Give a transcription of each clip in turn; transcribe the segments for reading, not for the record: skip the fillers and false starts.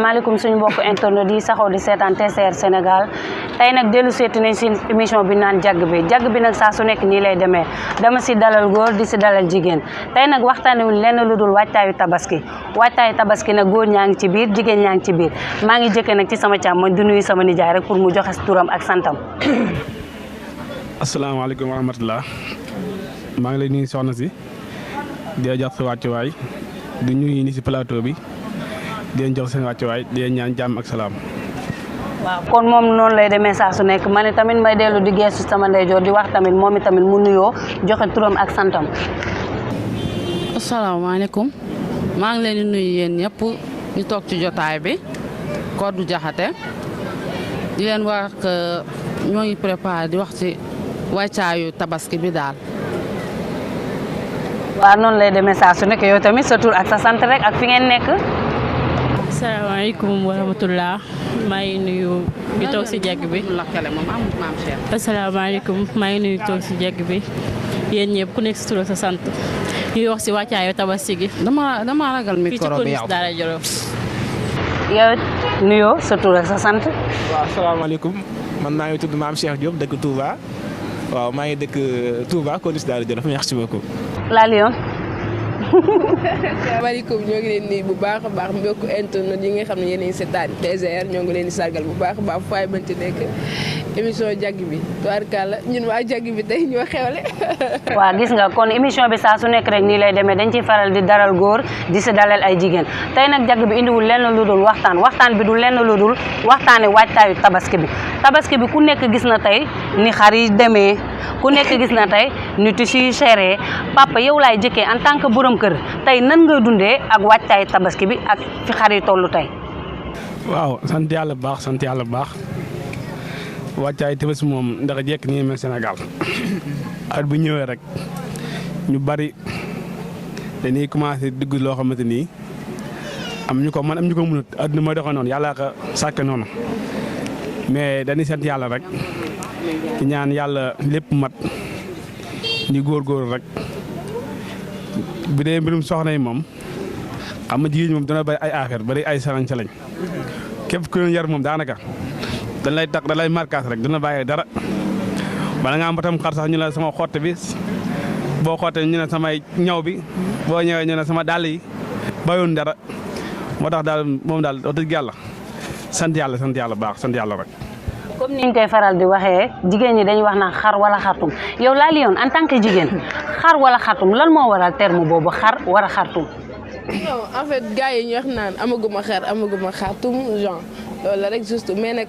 asalaamaaleykum suñu mbokk internet yi saxoo di seetaan TCR Sénégal tey nag dellu seeti nañ si émission bi naan jagg bi nag saa su nekk nii lay demee dama si dalal góor di si dalal jigéen tey nag waxtaanee wuñ lenn lu dul waajtaayu tabaski nag góor ñaa ngi ci biir jigéen ñaa ngi ci biir maa ngi jëkkee nag ci sama càmmoñ di nuyu sama nijaay rek pour mu joxe turam ak santam. asalaamaaleykum wa rahmatulah maa ngi lay nuyu soxna si di la jox sa wàccuwaay di nuyu ni si plateau bi. di leen jox seen wàccuwaay di leen ñaan jàmm ak salaam. waaw kon moom noonu lay demee saa su nekk ma ne tamit may dellu di geestu sama ndeyjoor di wax tamit moom itamit mu nuyoo joxe turam ak santam. asalaamaaleykum maa ngi leen di nuyu yéen ñëpp ñu toog ci jotaay bi Codou Diakhaté di leen wax ñoo ngi préparé di wax ci wàccaayu tabaski bi daal. waaw noonu lay demee saa su nekk yow tamit sa tur ak sa sant rek ak fi ngeen nekk. asalaamaaleykum wa rahmatulah maa ngi nuyu ñu toog si jagg bi. asalaamaaleykum maa ngi nuyu toog si jagg bi yéen ñëpp ku nekk si tur sa sant ñuy wax si wàccaayu tabaski gi. dama ragal micro bi yow Daara Jolof. yow nuyoo sa tur ak sa sant. waaw asalaamaaleykum man maa ngi tudd Maam Cheikh Diop dëkk Touba waaw maa ngi dëkk Touba Codou Daara Jolof merci beaucoup. La Lyon. asalaamaaleykum ñoo ngi leen di bu baax a baax mbokku internet yi nga xam ne yéen a ngi seetaan TCR ñoo ngi leen di sargal bu baax a baax fu waay mënti nekk émission jagg bi tubaarkàlla ñun waa jagg bi tey ñoo xewle. waaw gis nga kon émission bi saa su nekk rek nii lay demee dañ ciy faral di daral góor di si dalal ay jigéen tey nag jagg bi indiwul lenn lu dul waxtaan bi du lenn lu dul waxtaane waajtaayu tabaski bi ku nekk gis na tey ni xar yi demee ku nekk gis na tey ni tissu yi chéré papa yow laay jëkkee en tant que borom kër tey nan ngay dundee ak waajtaayu tabaski bi ak fi xar yi toll tey. waaw sant yàlla bu baax wàccaay tabaski moom ndax jekk nii mel Sénégal at bu ñëwee rek ñu bari dañuy commencé dugg loo xamante ni am ñu ko mën am ñu ko mënut àdduna mooy doxee noonu yàlla ko sàkk noonu mais dañuy sant yàlla rek di ñaan yàlla lépp mat ñu góorgóorlu rek bu dee mbirum soxna yi moom xam nga jigéen moom dana bari ay affaire bari ay salañ képp ku leen yar moom daanaka dañ lay tax da lay markaas rek dina bàyyi dara bala nga am batam xar sax ñu ne sama xotte bi boo xottee ñu ne samay ñaw bi boo ñëwee ñu ne sama dàll yi bayoon dara moo tax daal moom daal wax dëgg yàlla sant yàlla baax sant yàlla rek. comme ni ñu koy faral di waxee jigéen ñi dañuy wax naan xar wala xartum yow La Lyon en tant que jigéen xar wala xartum lan moo waral terme boobu xar wala xartum. non en fait gars yi ñu wax naan amaguma xartum genre loolu la rek juste mais nag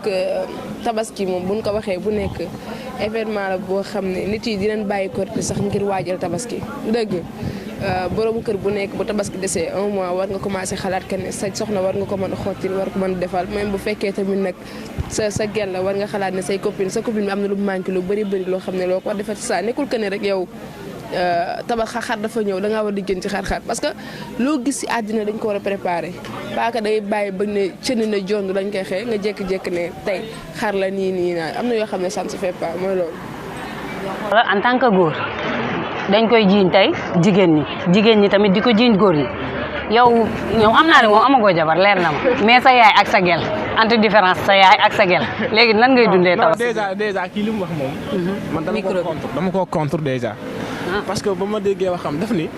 tabaski moom buñ ko waxee bu nekk événement la boo xam ne nit yi dinañ bàyyi korité sax ngir waajal tabaski dëgg borom kër bu nekk bu tabaski desee un mois war nga commencé xalaat que ne sa soxna war nga ko mën a xottil war ko mën a defal même bu fekkee tamit nag sa gel la war nga xalaat ne sa copine bi am na lu manqué lu bëri loo xam ne loo ko war defal ci saa nekkul que ne rek yow xar dafa ñëw da ngaa war di gën ci xar parce que loo gis ci àddina dañ ko war a préparer parce que day bàyyi ba ne cëni na jond lañ koy xëy nga jékki-jékki ne tey xar la nii naa am na yoo xam ne ça ne se fait pas mooy loolu. en tant que góor dañ koy jiiñ tey jigéen ñi tamit di ko jiiñ góor ñi yow xam naa ne moom amagoo jabar leer na ma mais sa yaay ak sa gel entre différence sa yaay ak sa gel léegi nan ngay dundee tabaski. déjà kii li mu wax moom. man dama ko contre déjà. parce que ba ma déggee waxam daf ni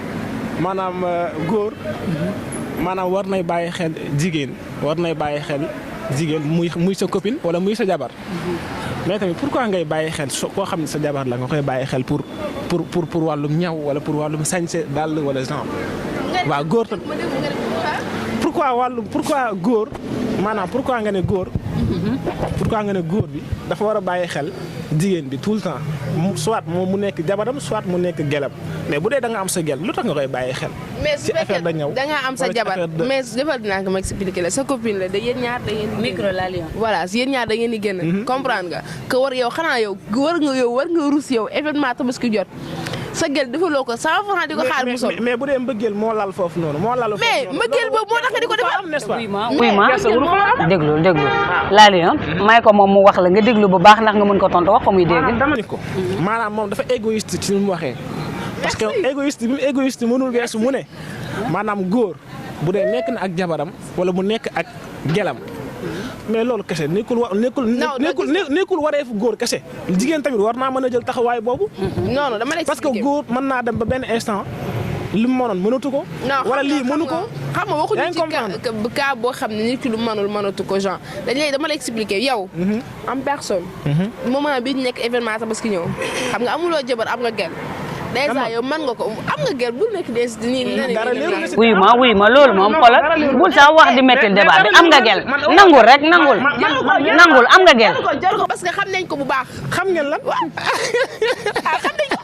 maanaam góor maanaam war nay bàyyi xel jigéen muy sa copine wala muy sa jabar mais tamit pourquoi ngay bàyyi xel koo xam ne sa jabar la nga koy bàyyi xel pour wàllum ñaw wala pour wàllum sañse dàll wala genre waaw góor tamit pourquoi góor maanaam pourquoi nga ne góor bi dafa war a bàyyi xel jigéen bi tout le temps soit moom mu nekk jabaram soit mu nekk gelam mais bu dee da nga am sa gel lu tax nga koy bàyyi xel. ci affaire da ñëw da nga am sa jabar mais defal dinaa ko ma expliquer la sa copine la da yéen ñaar da ngeen micro La Lyon voilà yéen ñaar da ngeen di génn comprendre nga que war nga rus yow événement tabaski jot sa gel defaloo ko 100 francs di ko xaar mu sol mais bu dee mbëggeel moo lal foofu noonu mais mbëggeel boobu moo tax nga di ko defal n'est-ce pas oui ma déglu La Lyon may ko moom mu wax la nga déglu bu baax ndax nga mën ko tontu wax ko muy dégg. dama ni ko maanaam moom dafa égoïste ci ni mu waxee parce que égoïste mënul weesu mu ne maanaam góor bu dee nekk na ak jabaram wala mu nekk ak gelam mais loolu kese nekkul wareefu góor kese jigéen tamit war naa mën a jël taxawaay boobu. non non dama lay parce que góor mën naa dem ba benn instant li mu mënoon mënatu ko. wala lii mënu ko. xam nga waxuñu ci cas boo xam ne nit ki lu mënatu ko genre dama lay expliquer yow. en personne. moment bi ñu nekk événement Tabaski ñëw xam nga amuloo jabar am nga gel. déjà yow mën nga ko am nga gel bul nekk des nii. wuy ma loolu moom xoolal bul sax wax di métti débat bi am nga gel nangul rek nangul am nga gel. parce que xam nañ ko bu baax. xam ngeen lan. xam nañ ko.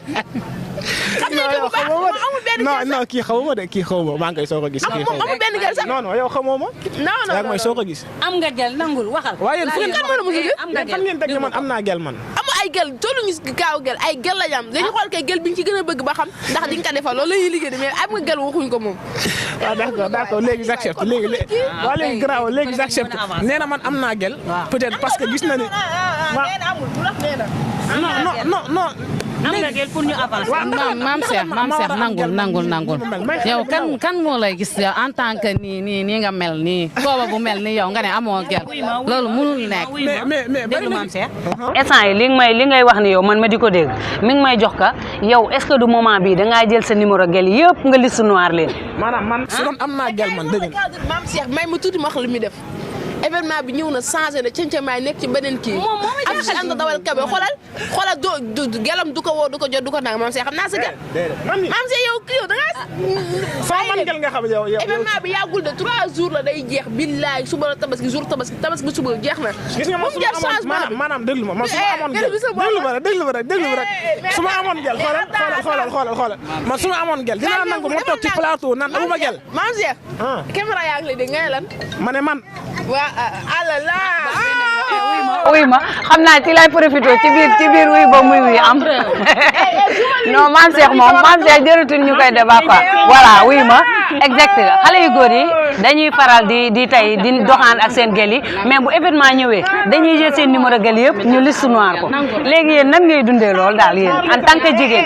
xam nañ ko bu baax amul benn gel non kii xawuma de kii xawuma maa ngi koy soog a gis. amul benn gel sax non yow xamoo ma. non yaa ngi may soog a gis. am nga gel nangul waxal. waaye yéen fu ngeen am nga gel fan ngeen teg man am naa gel man. amu ay gel tollu ñu kaaw gel ay gel la yam dañu xool kay gel bi ñu ci gën a bëgg ba xam ndax di nga ko defal loolu la ñuy liggéey mais am nga gel waxuñ ko moom. waaw d'accord léegi j'accepte léegi garaaw léegi j'accepte nee na man am naa gel peut-être parce que gis na ni. non. am nga gel pour ñu avancer. maam Cheikh nangul yow kan moo lay gis yow en tant que nii nga mel nii booba bu mel ni yow nga ne amoo gel loolu mënul nekk. mais dégg maam Cheikh instant yi li ngay wax ni yow man ma di ko dégg mi ngi may jox ka yow est-ce que du moment bii dangaa jël sa numéro gel yëpp nga liste noir leen. maanaam man su doon am naa gel man dëgg maam Cheikh may ma tuuti ma wax lu muy def. événement bi ñëw na changé na cëncamaay nekk ci beneen kii. am si ànd dawal kabe xoolal gelam du ko woo du ko jot du ko nang maam Cheikh xam naa sa gel. maam Cheikh yow da ngaa. foo man gel nga xam yow. événement bi yàggul de 3 jours la day jeex billaay suba la tabaski suba jeex na. gis nga man su ma amoon maanaam déglu ma man su ma amoon gel déglu ma rek su ma amoon gel xoolal man su ma amoon gel dinaa nangu ma toog ci plateau naan amuma gel. maam Cheikh. caméra yaa ngi lay dégg nga ne lan. ma ne man. wuy ma xam naa ci lay profité ci biir wuy ba muy wuy am non maam Cheikh jëratul ñu koy débat quoi voilà wuy ma exact xale yu góor yi dañuy faral di tey di doxaan ak seen gel yi mais bu événement ñëwee dañuy jël seen numéro gel yëpp ñu liste noir ko léegi yéen nan ngay dundee lool daal yéen en tant que jigéen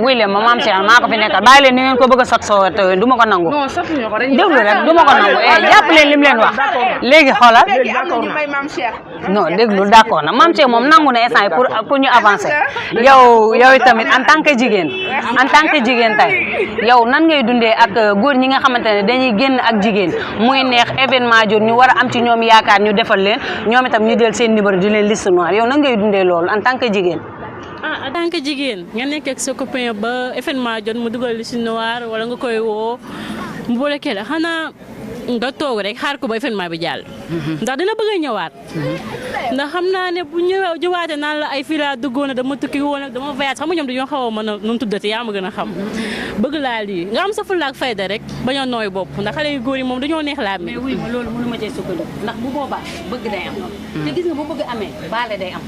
wuy leen ma maam Cheikh maa ko fi nekkal bàyyi leen ni ngeen ko bëgg a sot soo du ma ko nangu déglu rek du ma ko nangu jàpp leen lim leen wax léegi xoolal non déglu d'accord na maam Cheikh moom nangu na instant yi pour ñu avancer yow tamit en tant que jigéen tey yow nan ngay dundee ak góor ñi nga xamante ne dañuy génn ak jigéen muy neex événement jot ñu war a am ci ñoom yaakaar ñu defal leen ñoom itam ñu jël seen numéro di leen liste noire yow nan ngay dundee loolu en tant que jigéen. En tant que jigéen nga nekk ak sa copain ba événement jot mu dugal liste noire wala nga koy woo mu boole kii la xanaa nga toog rek xaar ko ba événement bi jàll. ndax dina bëgg a ñëwaat. ndax xam naa ne bu ñëwaatee naan la ay fii laa duggoon na dama tukki woon ak dama voyage xam nga ñoom dañoo xaw a mën a nu mu tuddati yaa ma gën a xam. bëgg laa lii nga am sa fulla ak fayda rek bañ a nooy bopp ndax xale yu góor yi moom dañoo neex laa mais wuy ma loolu mënu ma cee sukkandiku ndax bu boobaa bëgg day am. te gis nga bu bëgg amee baale day am.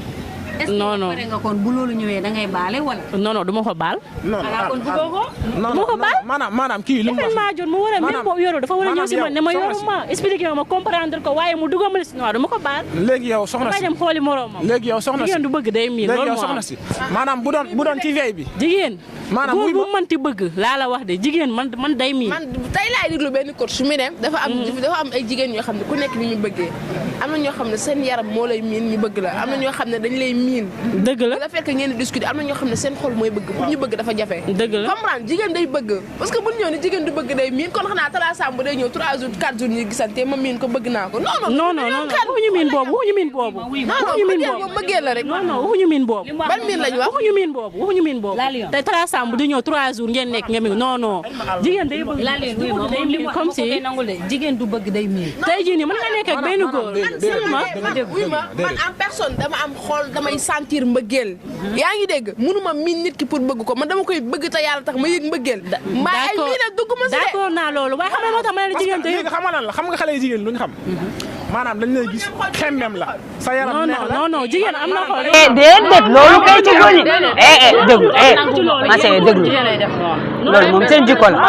non non est-ce que pare nga kon bu loolu ñëwee da ngay baale wala. non du ma ko baal. non kon bëggoo ko. du ma ko baal maanaam kii li mu wax événement jot mu war a même boo yoroo dafa war a ñëw si man ne ma yoruma expliqué ma comprendre ko waaye mu dugal ma si noir du ma ko baal. léegi yow soxna si dem xooli moroomam. léegi yow soxna si jigéen du bëgg day miin loolu moo am soxna si maanaam bu doon ci veille bi. jigéen. maanaam bu mënti bëgg laa la wax de jigéen man day miin. man tey laay déglu benn coach su muy dem dafa am ay jigéen ñoo xam ne ku nekk ni ñu bëggee am na ñoo xam ne seen yaram moo lay miin ñu bëgg la am na ñoo xam ne dañ lay miin. dëgg la da fekk ngeen di discuter am na ñoo xam ne seen xol mooy bëgg pour ñu bëgg dafa jafe. dëgg la comprendre jigéen day bëgg parce que bu ñu ñëw ne jigéen du bëgg day miin kon xanaa Talla Samb day ñëw 3 jours 4 jours ñu gisante ma miin ko bëgg naa ko non waxuñu miin boobu bëggee la rek waxuñu miin boobu ban miin lañ wax waxuñu miin boobu te Talla Samb di ñëw 3 jours ngeen nekk nga mi non jigéen day bëgg comme si jigéen du bëgg day miin tey jii nii mën nga nekk ak benn góor man en personne dama am xol damay sentir mbëggeel yaa ngi dégg mënuma miin nit ki pour bëgg ko man dama koy bëgg te yàlla tax ma yëg mbëggeel maa ay miin ak dugg ma si d'accord naa loolu waaye xam nga moo tax ma ne jigéen te xam nga lan la xam nga xale jigéen luñ xam maanaam dañ lay gis xemmem la sa yaram neex la non jigéen am na ko déedéet loolu kay ci góor ñi déglu ma see déglu loolu moom seen jikko la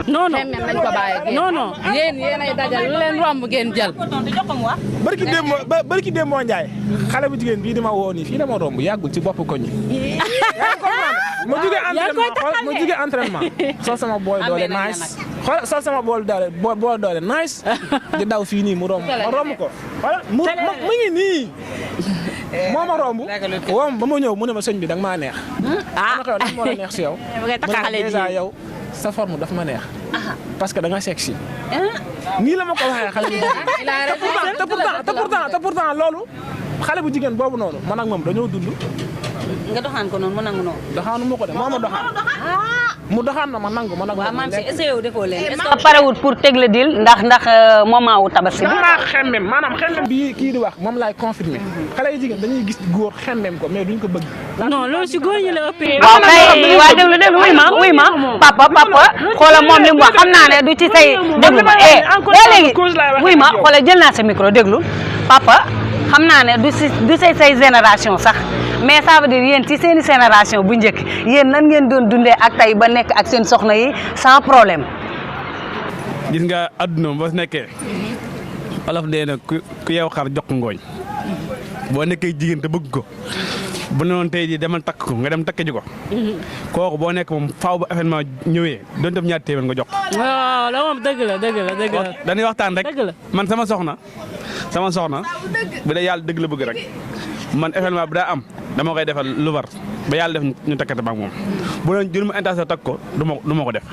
non nañ ko bàyyi non yéenay dajal lu leen romb ngeen jël barki démb Njaay xale bu jigéen bii di ma woo nii fii dama romb yàggul ci bopp koñ yaa ngi comprendre ma jugee entraînement sol sama bool doole nice xool sol sama bool doole nice di daw fii nii mu romb ma romb ko xool mu ngi nii moo ma romb woom ba ma ñëw mu ne ma sëñ bi da nga maa neex ma ko yow lan moo la neex si yow mu ne déjà yow sa forme daf ma neex parce que da nga sexy nii la ma ko waxee xale bu jigéen te pourtant loolu xale bu jigéen boobu noonu man ak moom dañoo dund nga doxaan ko noonu mu nangu noonu. doxaanu ma ko de moo ma doxaan. mu doxaan na ma nangu ma nangu. waaw man si est-ce que yow defoo leen. est-ce que parewut pour tegle dil ndax moment wu tabaski bi. damaa xemmem maanaam xemmem bi kii di wax moom laay confirmer xale yu jigéen dañuy gis góor xemmem ko mais duñ ko bëgg. non loolu si góor ñi la ëppee. waaw kay waa déglu wuy ma papa xoolal moom li mu wax xam naa ne du ci say déglu ma léegi wuy ma xoolal jël naa sa micro déglu papa xam naa ne du say génération sax. mais ça veut dire yéen ci seeni génération bu njëkk yéen nan ngeen doon dundee ak tey ba nekk ak seen soxna yi sans problème. gis nga adduna boo nekkee olof dee na ku yeew xar jox ngooñ boo nekkee jigéen te bëgg ko bu ne woon tey jii demal takk ko nga dem takk ji ko kooku boo nekk moom faaw ba événement ñëwee doon def ñaar téeméer nga jox. waaw la moom dëgg la. dañuy waxtaan rek man sama soxna bu dee yàlla dëgg la bëgg rek man événement bi daa am dama koy defal lu war ba yàlla def ñu takkate ba ak moom bu doon jël ma intention takk ko du ma ko def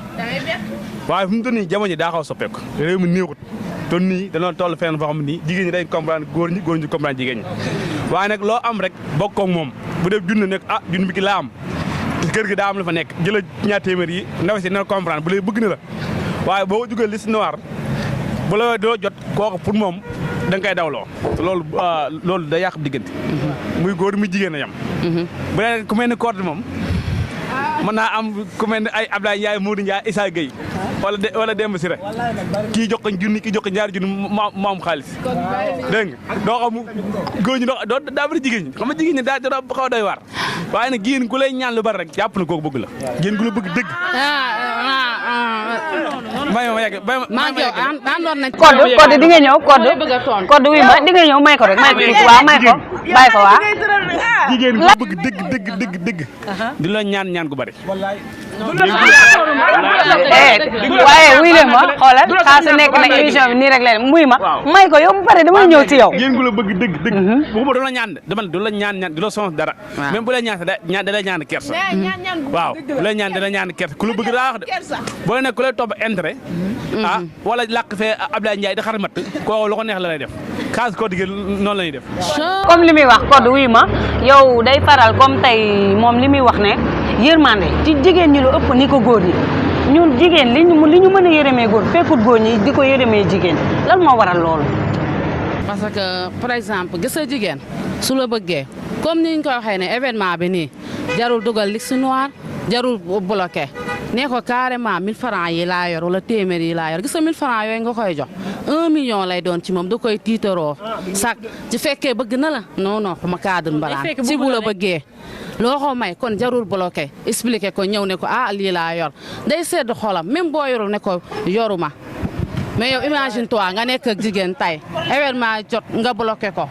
waaye fu mu toll nii jamono ji daa xaw a soppeeku réew mi néexut te nii dañoo toll fenn foo xam ne nii jigéen ñi day comprendre góor ñi comprendre jigéen ñi waaye nag loo am rek bokk ak moom bu dee junne nekk junne bi ki laa am kër gi daa am lu fa nekk jëla ñaar téeméer yi ndaw si dina comprendre bu lay bëgg na la waaye boo dugal liste noire bu la doo jot kooku pour moom da nga koy dawloo loolu da yàq diggante muy góor muy jigéen a yam bu dee ku mel ni Codé moom mën naa am ku mel ni ay Abdoulaye Ndiaye Modou Ndiaye Issa Gueye wala Demba Siré kii jox ko junni kii jox ko ñaari junni mu am xaalis dégg nga doo xam góor ñi doo daa bëri jigéen ñi xam nga jigéen ñi daa xaw a doy waar waaye nag jigéen ku lay ñaan lu bari rek jàpp na kooku bëgg la jigéen ku la bëgg dëgg may ma yegg Codé di nga ñëw Codé wi ma di nga ñëw may ko rek may ko waaw may ko bàyyi ko waaw jigéen ku bëgg dëgg di la ñaan gu bari waaye wuy leen ma xoolal saa su nekk nag émission bi nii rek la muy ma may ko yow bu pare dama ñëw ci yow jigéen gu la bëgg dëgg waxuma du la ñaan dama du la ñaan du la sonn dara même bu la ñaan da lay ñaan kersa waaw bu la ñaan da lay ñaan kersa ku la bëgg daa wax de boo nekk ku lay topp intérêt wala làkk fee Abdoulaye Ndiaye di xarmat kooku lu ko neex la lay def kaas ko digg noonu la ñuy def comme li muy wax Codé wuy ma yow day faral comme tey moom li muy wax ne yërmande ci jigéen ñi lu ëpp ni ko góor ñi ñun jigéen li ñu mën a yërëmee góor fekkut góor ñi di ko yërëmee jigéen lan moo waral loolu. parce que par exemple gis nga jigéen su la bëggee comme ni ñu ko waxee ne événement bi nii jarul dugal liste noire jarul bloqué nee ko carrément 1000 francs yi laa yor wala téeméer yi laa yor gis nga 1000 francs yooyu nga koy jox 1 million lay doon ci moom da koy tiitaroo sax ci fekkee bëgg na la non xuma cadre mbaraan si bu la bëggee loo ko may kon jarul bloqué expliqué ko ñëw ne ko lii laa yor day sedd xolam même boo yorul ne ko yoruma mais yow imagine toi nga nekk ak jigéen tay événement jot nga bloqué ko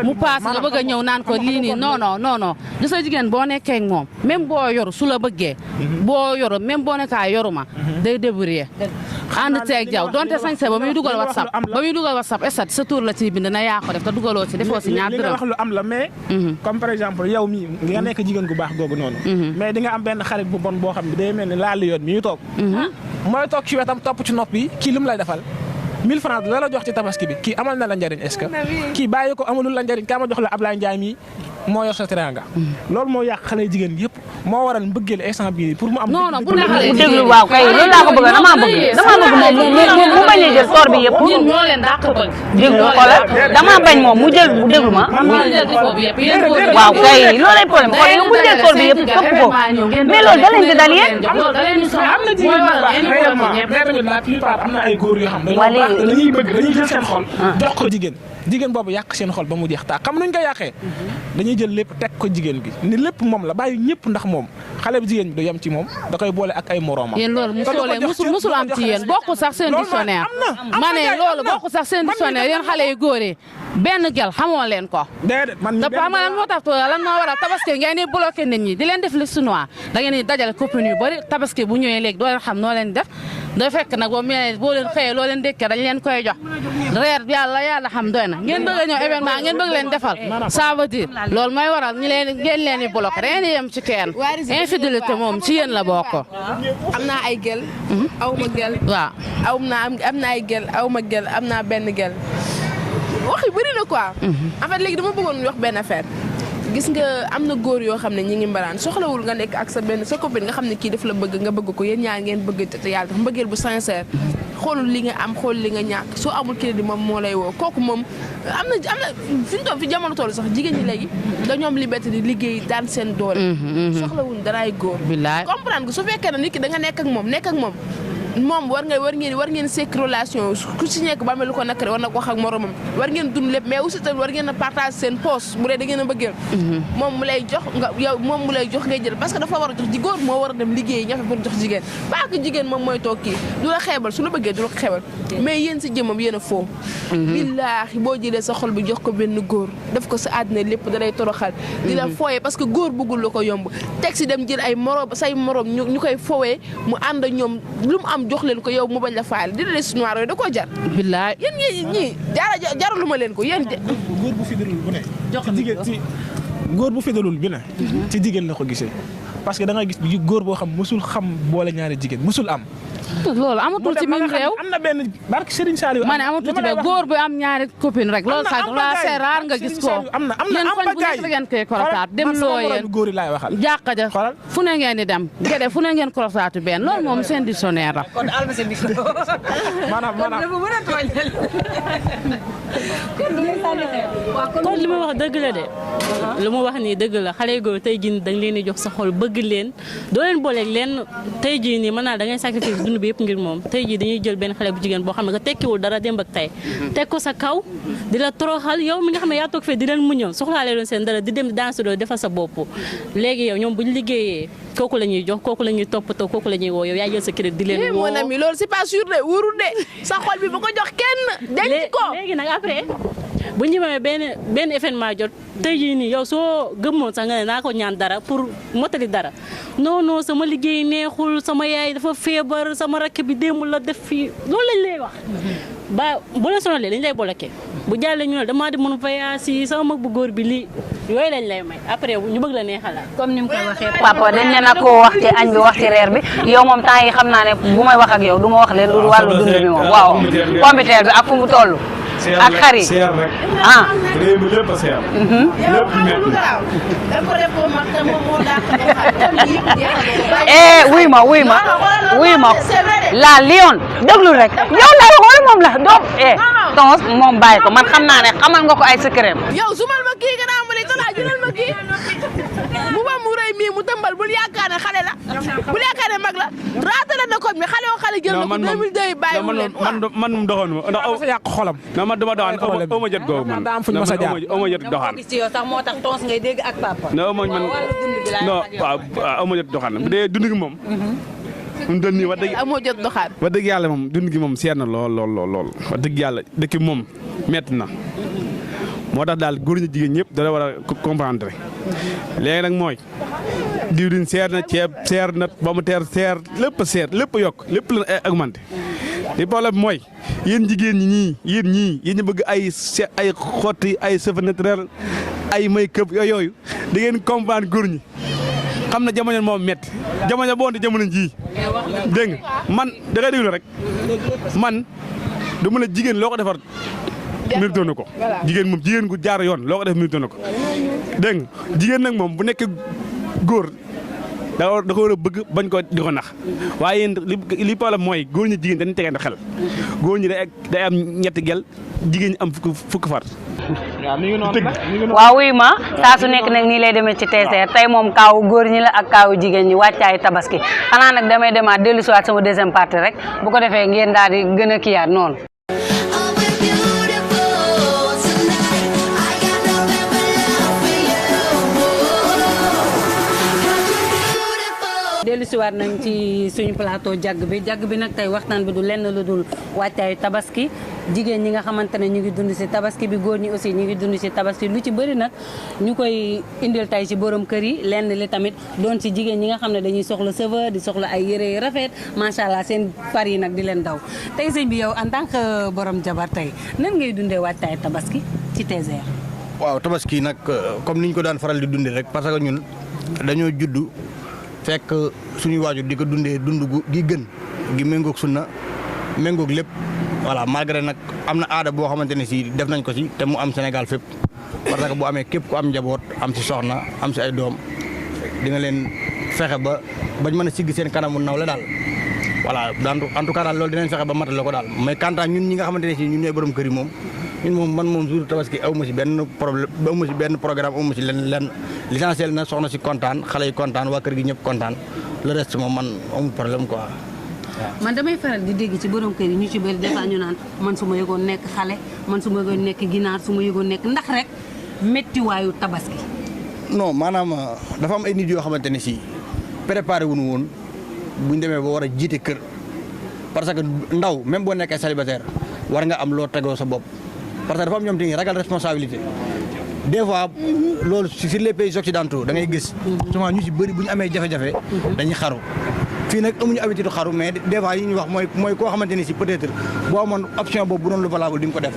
mu paas nga bëgg a ñëw naan ko lii nii non gis nga jigéen boo nekkee ak moom même boo yoru su la bëggee boo yoru même boo nekkaa yoruma day débrouiller ànd teeg jaw donte sañse ba muy dugal whatsapp estat sa tour la ci bind na yaa ko def te dugaloo ci defoo si ñaar dërëm li nga wax lu am la mais comme par exemple yow mii nga nekk jigéen gu baax googu noonu mais di nga am benn xarit bu bon boo xam ne day mel ni laal yoon mi ñu toog mooy toog ci wetam topp ci nopp yi kii lu mu lay defal 1000 francs la la jox ci tabaski bi kii amal na la njariñ est-ce que kii bàyyi ko amalul la njariñ kaa ma jox la Ablaye Ndiaye mii moo yor sa teranga loolu moo yàq xale jigéen yëpp moo waral mbëggeel instant bii pour mu am bu déglu waaw kay loolu laa ko bëgg dama bëgg moom mu bañ a jël toor bi yëpp ñun ñoo leen dàq bëgg déglu xoolal dama bañ moom mu jël déglu ma waaw kay loolay problème xool yow mu jël toor bi yëpp topp ko mais loolu da leen di dal yéen am na jigéen réellement la plupart am na ay góor yoo xam dañuy jël seen xol jox ko jigéen jigéen boobu yàq seen xol ba mu jeex taa xam nuñ ko yàqee dañuy jël lépp teg ko jigéen bi ni lépp moom la bàyyi ñëpp ndax moom xale bu jigéen bi du yem ci moom da koy boole ak ay moroomam. yéen loolu musul am ci yéen bokku sax seen dictionnaire ma ne loolu bokku sax seen dictionnaire yéen xale yu góor yi benn gel xamoo leen ko. déedéet man lan moo tax lan moo waral tabaski ngeen di bloqué nit ñi di leen def liste noire da ngeen di dajale copine yu bëri tabaski bu ñëwee léegi doo leen xam noo leen def da fekk nag boo leen xëyee loo leen dékkee dañ leen koy jox reer yàlla xam doy na ngeen bëgg a ñëw événement ngeen bëgg leen defal ça veut dire loolu mooy waral ngeen leen di bloqué da ngeen di yem ci kenn infidélité moom ci yéen la bokk. am naa ay gel aw ma gel waaw am naa ay gel aw ma gel am naa benn gel wax yu bëri na quoi. en fait léegi dama bëggoon wax benn affaire gis nga am na góor yoo xam ne ñi ngi mbaraan soxlawul nga nekk ak sa copine nga xam ne kii daf la bëgg nga bëgg ko yéen ñaar ngeen bëgg te yàlla tax mbëggeel bu sincère xoolul li nga am xool li nga ñàkk soo amul crédit moom moo lay woo kooku moom am na fi jamono toll sax jigéen ñi léegi dañoo am liberté di liggéey daan seen doole. soxlawul daraay góor. billaay comprendre nga su fekkee ne nit ki da nga nekk ak moom moom war ngeen sekk relation ku si nekk ba mel lu ko nakare war na ko wax ak moromam war ngeen dund lépp mais aussi tamit war ngeen a partage seen poste bu dee da ngeen a bëggeel moom mu lay jox ngay jël parce que dafa war a jox ji góor moo war a dem liggéey ñafe pour jox jigéen pas que jigéen moom mooy toog kii du la xeebal su la bëggee du la ko xeebal mais yéen si jëmam yéen a foo billaahi boo jëlee sa xol bi jox ko benn góor def ko sa àddina lépp da lay toroxal di la fooyee parce que góor bëggul la ko yomb teg si dem jël ay morom say morom ñu koy foowee mu ànd ak ñoom lu mu am jox leen ko yow mu bañ la faale dina leen suñu waar da koo jar. billaay yéen ñii jaraluma leen ko yéen. góor bu fidélul bu ne. góor bu fidélul bi ne. ci jigéen la ko gisee parce que da nga gis góor boo xam musul xam boole ñaari jigéen musul am. loolu amatul ci même réew. am na benn barke Serigne Saliou. ma ne amatul ci benn góor bu am ñaari copine rek. loolu sax c'est rare nga gis ko. am na yéen fan bu nekk ngeen koy korotaat dem loo yéen góor yi laay waxal. jàkka ja fu ne ngeen di dem gede fu ne ngeen korotaatu benn loolu moom seen dictionnaire la. kon alma sa micro. maanaam kon li ma wax dëgg la de. lu ma wax nii dëgg la xale yu góor tey jii dañ leen di jox sa xol bëgg leen doo leen booleeg leen tey jii nii mën naa da ngay sacrifice dund bi yëpp ngir moom tey jii dañuy jël benn xale bu jigéen boo xam ne nga tekkiwul dara démb ak tey teg ko sa kaw di la toroxal yow mi nga xam ne yaa toog fee di leen muñal soxlaale leen seen dara di dem dans sa doo defal sa bopp léegi yow ñoom bu ñu liggéeyee kooku la ñuy jox kooku la ñuy toppatoo kooku la ñuy woo yow yaa jël sa crédit di leen woo mon ami loolu c'est pas sûr de wóorul de sa xol bi bu ko jox kenn denc ko léegi nag après bu ñu ñëwee benn événement jot tey jii nii yow soo gëmmoon sax nga ne naa ko ñaan dara pour motali dara non sama liggéey neexul sama yaay dafa feebar sama rakk bi démb la def fii loolu lañ lay wax ba bu la sonalee dañ lay bloqué bu jàllee ñu ne damaa di mën voyage yi sama mag bu góor bi lii yooyu lañ lay may après ñu bëgg la neexalaat. comme ni mu koy waxee papa dañ leen a koo wax ci añ bi wax ci reer bi yow moom temps yi xam naa ne bu may wax ak yow du ma wax leen lu wàllu dund bi moom waaw pompiteer bi ak fu mu toll ak xar yi seer rek. ah réew mi lépp a seer. lépp métti. wuy ma la lion déglu rek yow la wala moom la doo tons moom bàyyi ko man xam naa ne xamal nga ko ay secret. yow sumal ma kii nga naa ma ne talaa jëlal ma kii mu ba mu rëy mii mu tëmbal bul yaakaar ne xale la bul yaakaar ne mag la raatale na ko mi xale oo xale jël na ko 2002 bàyyi wu leen man moom doxoon ma ndax dafa yàq xolam. man dama doxaan aw ma jot googu man daa am fu ñu mës a jaar aw ma jot doxaan. gis ci yow sax moo tax tons ngay dégg ak papa. non man non waaw aw ma jot doxaan bu dee dund gi moom. mu doon nii wax dëgg amoo jot doxaan. wax dëgg yàlla moom dund gi moom seer na lool wax dëgg yàlla dëkk moom metti na moo tax daal góor ñi jigéen ñëpp dara war a comprendre léegi nag mooy diwlin seer na ceeb seer na ba mu teer seer lépp yokk lépp la augmenté li problème mooy yéen jigéen ñi yéen ñu bëgg ay xotti ay cheveux naturel ay make-up yooyu da ngeen comprendre góor ñi xam na jamono moom métti jamono boo te jamono ji dégg nga man da ngay déglu rek man du mën a jigéen loo ko defar mérito na ko jigéen gu jaar yoon loo ko def mérito na ko dégg nga jigéen nag moom bu nekk góor da ko war a bëgg bañ ko di ko nax waaye yéen li problème mooy góor ñi jigéen dañuy tegante xel góor ñi day am ñetti gel jigéen ñi am fukk far. waaw wuy ma saa su nekk nag nii lay demee ci TCR tey moom kaawu góor ñi la ak kaawu jigéen ñi wàccaayu tabaski xanaa nag damay demaat dellu si waat sama deuxième partie rek bu ko defee ngeen daal di gën a kiyaat noonu. Beautiful tonight. dellusiwaat nañ ci suñu plateau jàgg bi nag tey waxtaan bi du lenn lu dul wàccaayu tabaski jigéen ñi nga xamante ne ñu ngi dund si tabaski bi góor ñi aussi ñu ngi dund si tabaski lu ci bëri nag ñu koy indil tey ci borom kër yi lenn li tamit doon si jigéen ñi nga xam ne dañuy soxla cheveux di soxla ay yére yu rafet macha allah seen far yi nag di leen daw tey sëñ bi yow en tant que borom jabar tey nan ngay dundee wàccaayu tabaski ci TGR. waaw tabaski nag comme ni ñu ko daan faral di dundee rek parce que ñun dañoo juddu fekk suñuy waajur di ko dundee dund gi gën gi méngoog sunna méngoog lépp voilà malgré nag am na aada boo xamante ne si def nañ ko si te mu am Sénégal fépp parce que bu amee képp ku am njaboot am si soxna am si ay doom di nga leen fexe ba bañ mën a sigg seen kanamu nawle daal voilà en tout cas daal loolu dinañ fexe ba matale ko daal mais quant à ñun ñi nga xamante ne si ñun ñooy borom kër yi moom ñun moom man moom jour tabaski aw ma si benn problème aw ma si benn programme aw ma si lenn l'essentiel na soxna si kontaan xale yi kontaan waa kër gi ñëpp kontaan le reste moom man amul problème quoi. man damay faral di dégg ci borom kër yi ñu ci bëri des fois ñu naan man su ma yëgoon nekk xale man su ma yëgoon nekk ginaar su ma yëgoon nekk ndax rek méttiwaayu tabaski. non maanaam dafa am ay nit yoo xamante ne si préparé wuñu woon buñ demee ba war a jiite kër parce que ndaw même boo nekkee célibataire war nga am loo tegoo sa bopp parce que dafa am ñoom tamit ragal responsabilité des fois loolu sur les pays occidentaux da ngay gis souvent ñu si bëri bu ñu amee jafe-jafe dañuy xaru fii nag amuñu habitude xaru mais des fois yi ñuy wax mooy koo xamante ni si peut-être boo amoon option boobu bu doon lu valable di nga ko def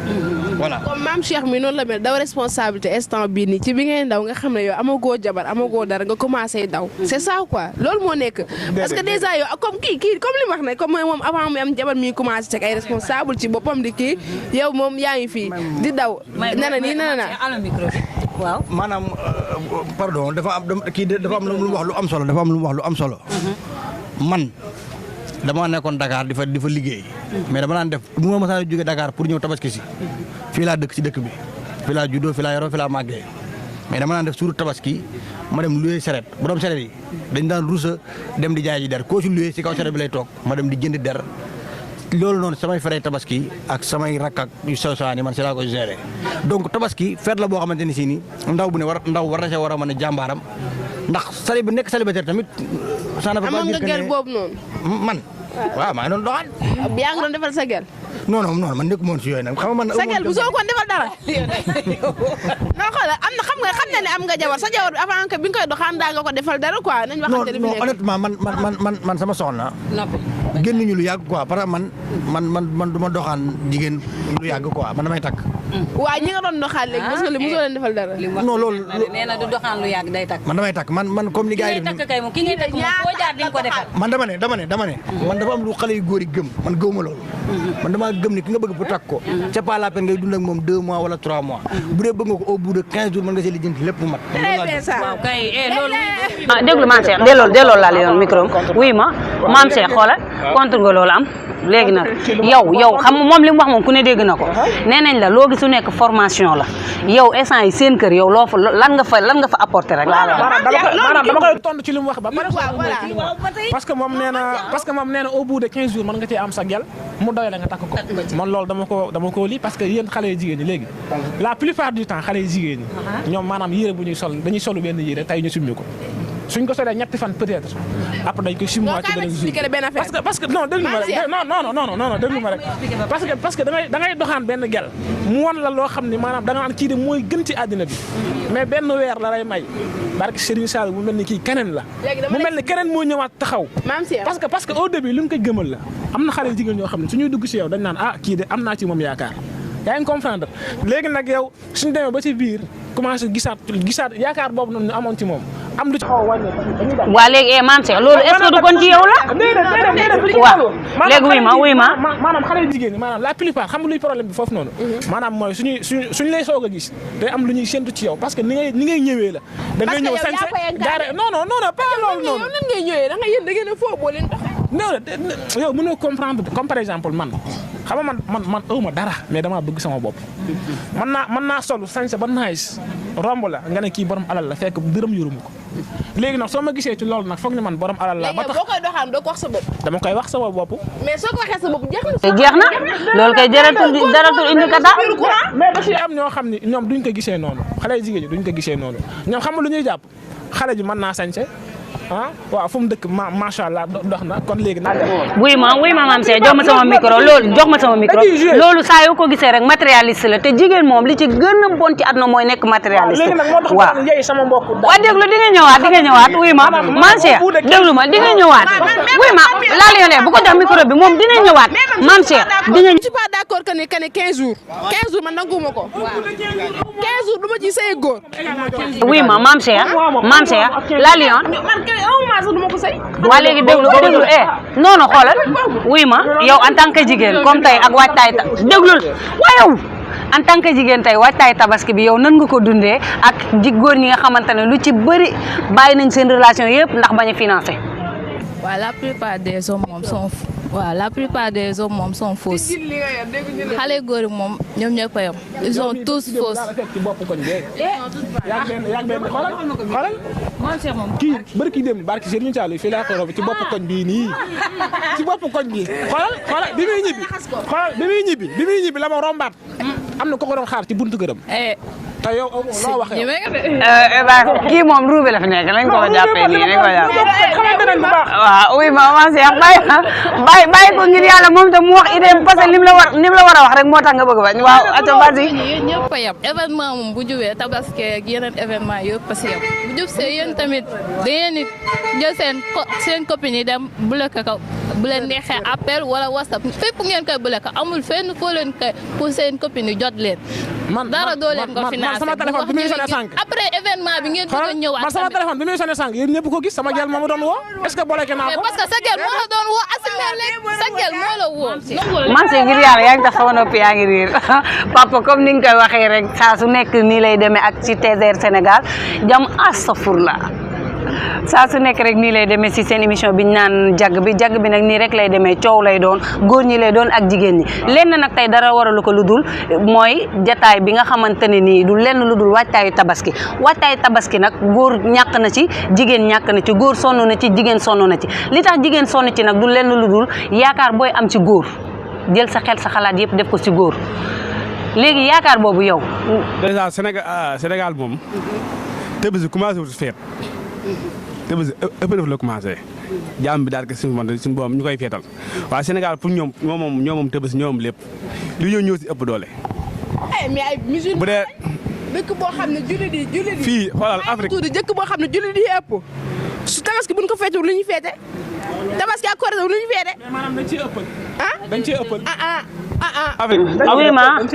voilà. comme maam Cheikh mi noonu la mel daw responsabilité instant bii nii ci bi ngay ndaw nga xam ne yow amagoo jabar amagoo dara nga commencé daw c'est ça quoi loolu moo nekk. parce que déjà yow comme kii comme li wax ne comme moom avant muy am jabar mi commencé teg ay responsable ci boppam di kii yow moom yaa ngi fii di daw. nana nii nana waaw maanaam pardon dafa am lu mu wax lu am solo dafa am lu mu wax lu am solo. man dama nekkoon Dakar di fa liggéey mais dama naan def bu ma mësaan jóge Dakar pour ñëw tabaski si fii laa dëkk si dëkk bi fii laa juddoo fii laa yoroo fii laa màggee mais dama naan def suuru tabaski ma dem loué saret borom saret yi dañ daan rusa dem di jaay ji der koo si loué si kaw saret bi lay toog ma dem di jënd der loolu noonu samay fere tabaski ak samay rakk ak yu sew sewaan yi man si laa koy gérer donc tabaski fête la boo xamante ni si ni ndaw bu ne war na see war a mën a jàmbaaram ndax nekk célibataire tamit. amoon nga gel boobu noonu. man waaw maa ngi doon doxal. yaa ngi doon defal sa gel. non man nekk moon si yooyu nag xam nga man. sa gel bu soo ko defal dara. non xoolal am na xam na ne am nga jabar sa jabar bi avant que bi nga koy doxaan daa nga ko defal dara quoi nañ waxante non honnêtement man sama soxna. génn ñu lu yàgg quoi parce que man du ma doxaan jigéen lu yàgg quoi man damay takk. waaw ñi nga doon doxaan léegi parce que li mosoo leen defal dara. non loolu nee na du doxaan lu yàgg day takk. man damay takk man comme ni gars yi def. ki ngay takk moom foo jaar di nga ko defal. man dama ne. man dafa am lu xale yu góor yi gëm man gëwuma loolu. man dama gëm ni ki nga bëgg bu takk ko. c'est pas la peine ngay dund ak moom 2 mois wala 3 mois. bu dee bëgg nga ko au bout de 15 jours mën nga see lijjanti lépp mu mat. waaw kay loolu. déglu maam Cheikh delloo laa la yoon micro wuy ma maam Cheikh xoolal contre nga loolu am léegi nag yow xam nga moom li mu wax moom ku ne dégg na ko nee nañ la loo gis su nekk formation la yow instant yi seen kër yow loo fa lan nga fa apporter rek. maanaam dama koy tontu ci li mu wax ba pare parce que moom nee na au bout de 15 jours mën nga cee am sa gel mu doy la nga takk ko man loolu dama ko lii parce que yéen xale yu jigéen ñi léegi la plupart du temps xale yu jigéen ñi ñoom maanaam yére bu ñuy sol dañuy solu benn yére tey ñu summi ko suñ ko solee ñetti fan peut-être après dañ koy simwaat ci beneen jour parce que non déglu ma rek non déglu ma rek parce que da ngay doxaan benn gel mu won la loo xam ni maanaam da nga naan kii de mooy gën ci àddina bi mais benn weer la lay may barke Serigne Sall mu mel ni kii keneen la mu mel ni keneen moo ñëwaat taxaw parce que au début lu nga koy gëmal la am na xale yu jigéen ñoo xam ne suñuy dugg ci yow dañ naan kii de am naa ci moom yaakaar yaa ngi comprendre léegi nag yow suñu demee ba ci biir commencé gisaat yaakaar boobu noonu ñu amoon ci moom am lu ci xaw a wàññi. waa léegi maam Cheikh loolu est-ce que du kon ci yow la. waaw léegi wuy ma maanaam xale yu jigéen ñi maanaam la plupart xam nga luy problème bi foofu noonu. maanaam mooy suñu lay soog a gis day am lu ñuy séntu ci yow parce que ni ngay ñëwee la. da ngay ñëw sañ gaare non pas loolu noonu. nan ngay ñëwee da ngeen a foo boo leen tax. non yow mënoo comprendre comme par exemple man xam nga man ëwma dara mais damaa bëgg sama bopp. mën naa solu sañse ba nice romb la nga ne kii borom alal la fekk dërëm yoruma ko léegi nag soo ma gisee ci loolu nag foog ni man borom alal la ba tax boo koy doxaan doo ko wax sa bopp. dama koy wax sama bopp. mais soo ko waxee sa bopp jeex na loolu kay jaratul indi kata mais da ci am ñoo xam ni ñoom duñ ko gisee noonu xale yu jigéen ñi duñ ko gisee noonu ñoom xam nga lu ñuy jàpp xale ji mën naa sañse waaw fu mu dëkk macha allah dox na kon léegi naa dem. wuy ma maam Cheikh jox ma sama micro loolu saa yoo ko gisee rek matérialiste la te jigéen moom li ci gën a bon ci àdduna mooy nekk matérialiste. léegi nag moo tax waaw yey sama mbokk waaw déglu di nga ñëwaat wuy ma maam Cheikh déglu ma di nga ñëwaat wuy ma laal yoon bu ko jox micro bi moom dina ñëwaat maam Cheikh di nga. je suis pas d'accord que ne 15 jours 15 jours man nanguma ko 15 jours du ma ci sëy góor. wuy ma maam Cheikh laal yoon waa léegi déglu non xoolal wuy ma yow en tant que jigéen comme tey ak waajtaay déglul waa yow en tant que jigéen tey waajtaay tabaski bi yow nan nga ko dundee ak góor ñi nga xamante ne lu ci bëri bàyyi nañ seen relation yëpp ndax bañ a financé. waaw la plupart des hommes moom sont fausses xale góor yi moom ñoom ñoo ko yam ils sont tous fausses. kii bëri kii dem barki Serigne Thialou fii laa ko rob ci bopp koñ bii nii ci bopp koñ bi xoolal bi muy ñibbi la ma rombaat am na ko doon xaar ci buntu këram. te yow loo wax yow. kii moom ruube la fi nekk nañ ko jàppee nii nañ ko jàppee. waaw oui maman Cheikh bàyyi ko ngir yàlla moom tam mu wax idée parce que lim la war a wax rek moo tax nga bëgg bañ waaw ato basi. yéen ñëpp a yem événement moom bu jubee tabaski ak yeneen événement yëpp a si yem bu jub see yéen tamit da ngeen di jël seen copine yi dem bloqué ko bu leen neexee appel wala whatsapp fépp ngeen koy bloqué amul fenn foo leen koy pour seen copine yi jot leen. dara doo leen ko financé sama téléphone bi muy sonné sànq. après événement bi ngeen bëgg a ñëwaat. man sama téléphone bi muy sonné sànq yéen ñëpp ko gis sama gel moo ma doon woo est-ce que bloqué naa ko. parce que sa gel moo la doon woo assumer leen sa gel moo la woo. man ngir yàlla yaa ngi tax sama noppi yaa ngi riir papa comme ni nga koy waxee rek saa su nekk nii lay demee ak ci TDR Sénégal jam astafurla saa su nekk rek nii lay demee si seen émission bi ñu naan jagg bi nag nii rek lay demee coow lay doon góor ñi lay doon ak jigéen ñi lenn nag tey dara waralu ko lu dul mooy jataay bi nga xamante ne nii du lenn lu dul waajtaayu tabaski nag góor ñàkk na ci jigéen ñàkk na ci góor sonn na ci jigéen sonn na ci li tax jigéen sonn ci nag du lenn lu dul yaakaar booy am ci góor jël sa xel sa xalaat yëpp def ko ci góor léegi yaakaar boobu yow. déjà Sénégal moom Tabaski commencé wut feet Tabaski ëpp la commencé jaam bi daal ko suñu boom ñu koy feetal waaye Sénégal pour ñoom moom Tabaski ñoom lépp li ñëw si ëpp doole. mais ay musulman bu dee dëkk boo xam ne jullit yi fii xoolal Afrique tuuti dëkk boo xam ne jullit yi ëpp su Tabaski buñ ko feetul lu ñuy feete Tabaski ak Korité lu ñuy feete. mais maanaam dañ ciy ëppal. dañ ciy ëppal. Afrique oui maam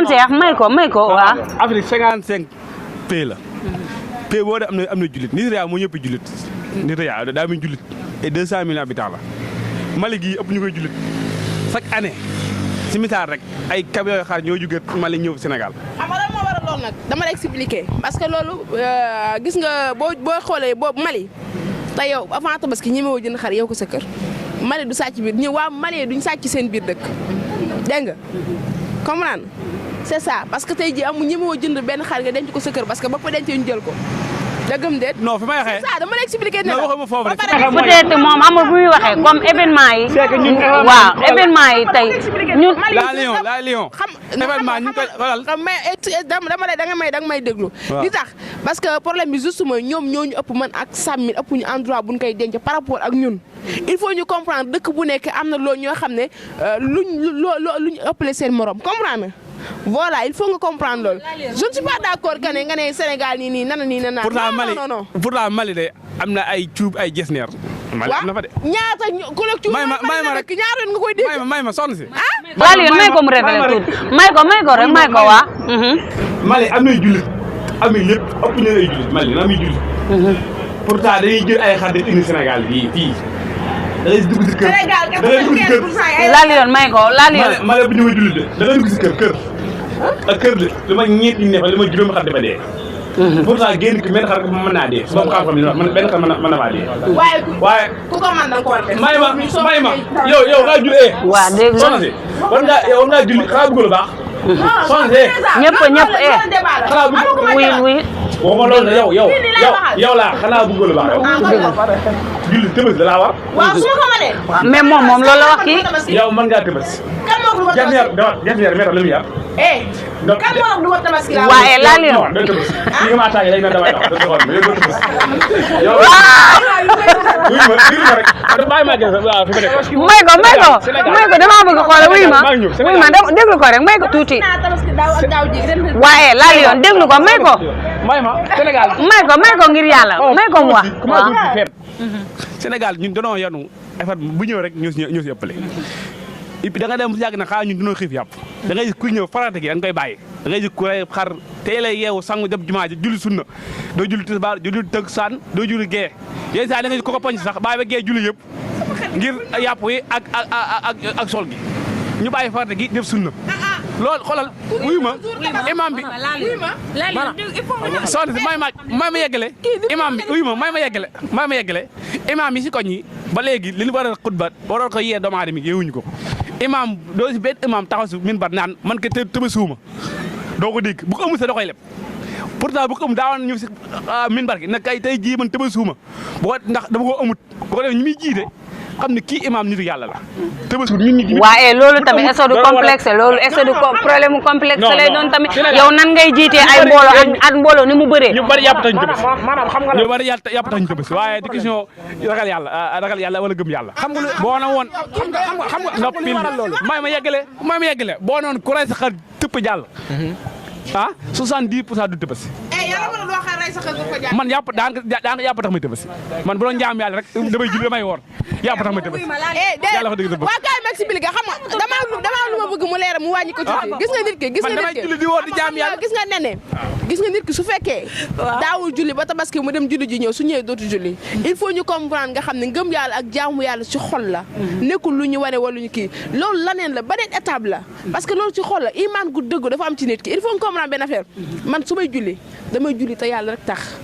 Cheikh may ko waaw. Afrique 55 pays la. pays boo dee am na jullit Nigéria moo ñëpp jullit Nigéria daa muy jullit et 200 millions habitants la Mali gii ëpp ñu koy jullit chaque année si misaal rek ay camions yoo xam ñoo jógee Mali ñëw Sénégal. xam nga lan moo waral loolu nag dama la expliquer parce que loolu gis nga boo xoolee boobu Mali te yow avant Tabaski ñemewoo jënd xar yow ko sa kër Mali du sàcc biir ñu waa Mali duñ sàcc seen biir dëkk dégg nga comprendre c'est ça parce que tey jii ñemewoo jënd benn xar nga denc ko sa kër parce que ba ko dencee ñu jël ko dëggam déet. non fi may waxee c'est ça dama la expliquer ne la waxuma foofu rek. peut-être moom amul bu muy waxee comme événement yi. waaw événement yi tey ñun. la Lion xam événement ñu koy waral. mais danga may déglu. li tax parce que problème bi juste mooy ñoom ñoo ñu ëpp man ak 100000 ëpp ñu endroit bu ñu koy denc par rapport ak ñun. il faut ñu comprendre dëkk bu nekk am na loolu ñoo xam ne luñ ëppale seen morom comprendre voilà il faut nga comprendre loolu. je ne suis pas d'accord que ne nga ne Sénégal nii nana. non. pourtant Mali de am na ay cuub ay jesneer. Mali am na fa de. ñaata collectif. may ma rek ñaata yoon nga koy dégg. may ma sonn si. laal yoon may ko mu révélé tuuti may ko waa. Mali am nay jullit am nay lépp ëpp ñu ay jullit Mali am nay jullit. pourtant dañuy jël ay xar def indi Sénégal bii fii. da ngay dugg si kër laal yoon may ko laal yoon. Mali bu ñu jullit de da ngay dugg si kër. ak kër de li ma ñeent ñi ne fa li ma juróomi xar dafa dee. pourtant génn ki benn xar mën naa dee. boobu xam-xam li wax man benn xar mën na maa dee. waaye ku ko mën da nga ko war a def. may ma yow ngaa jullee. waaw dégg nga soxna si war ngaa julli xanaa bëgg lu baax. soxna si ñëpp xanaa bëgg oui. waxuma loolu ne yow laa xanaa bëgg lu baax yow. julli Tabaski da laa war. waaw su ma ko mënee. mais moom loolu la wax kii. yow mën ngaa Tabaski. wax lu war tabaski eh kan moo wax lu war tabaski la waaye laal yoon may ko damaa bëgg xoole wuy ma déglu ko rek may ko tuuti waaye laal yoon déglu ko may ko ngir yàlla may ko mu wax Sénégal ñun dañoo yanu effort bu ñëw rek ñoo si ëppale et puis da nga dem yàgg na xaa ñun dañoo xiif yàpp da ngay gis kuy ñëw farata gi da nga koy bàyyi da ngay gis ku rey xar tey lay yeewu sangu dem jumaa ji julli sunna doo julli tisbaar doo julli takkusaan doo julli gee yéen saa da nga gis ko ko poñ sax bàyyi ba gee julli yëpp ngir yàpp yi ak sol gi ñu bàyyi farata gi def sunna loolu xoolal wuyu ma imam bi soxna si may ma yeggale imam bi wuyu ma may ma yeggale imam yi si koñ yi ba léegi li ñu war a xutba waroon ko yee doomu aadama yi yeewuñu ko imam doo si benn imam taxaw si minbar naan man ke tëba suuma doo ko dégg bu ko amul sa da koy leb pourtant bu ko amul daawoon ñu si minbar gi nag kay tey jii man tëba suuma bu ko ndax dama ko amut bu ko def ñu muy jiite xam ne kii imam nitu yàlla la tëbasuut ñun ñi waaye loolu tamit est-ce du complexe loolu est-ce du problème mu complexe lay doon tamit yow nan ngay jiitee ay mbooloo ak mbooloo ni mu bëree ñu bari yàpp tañ tëbës maanaam xam nga ñu bari yàpp tañ tëbës waaye di question ragal yàlla wala gëm yàlla xam nga boo na woon xam nga noppil may ma yeggale boo noon ku rey sa xar tëpp jàll 70% du tëbës man yàpp daa nga yàpp tax may tëbës man bu doon jaam yàlla rek damay julli damay woor yàpp tax may tëbës yàlla wax dëgg sa bopp waa kaay ma expliqué xam nga dama lu ma bëgg mu leer mu wàññi ko tuuti gis nga nit ki gis nga nit ki su fekkee daawul julli ba tabaski mu dem julli ji ñëw su ñëwee dootu julli il faut ñu comprendre nga xam ne ngëm yàlla ak jaamu yàlla ci xol la nekkul lu ñu wane wala ñu kii loolu laneen la beneen étape la parce que loolu ci xol la iman gu dëgg dafa am ci nit ki il faut ñu comprendre benn affaire man su may julli damay julli te yàlla rek tax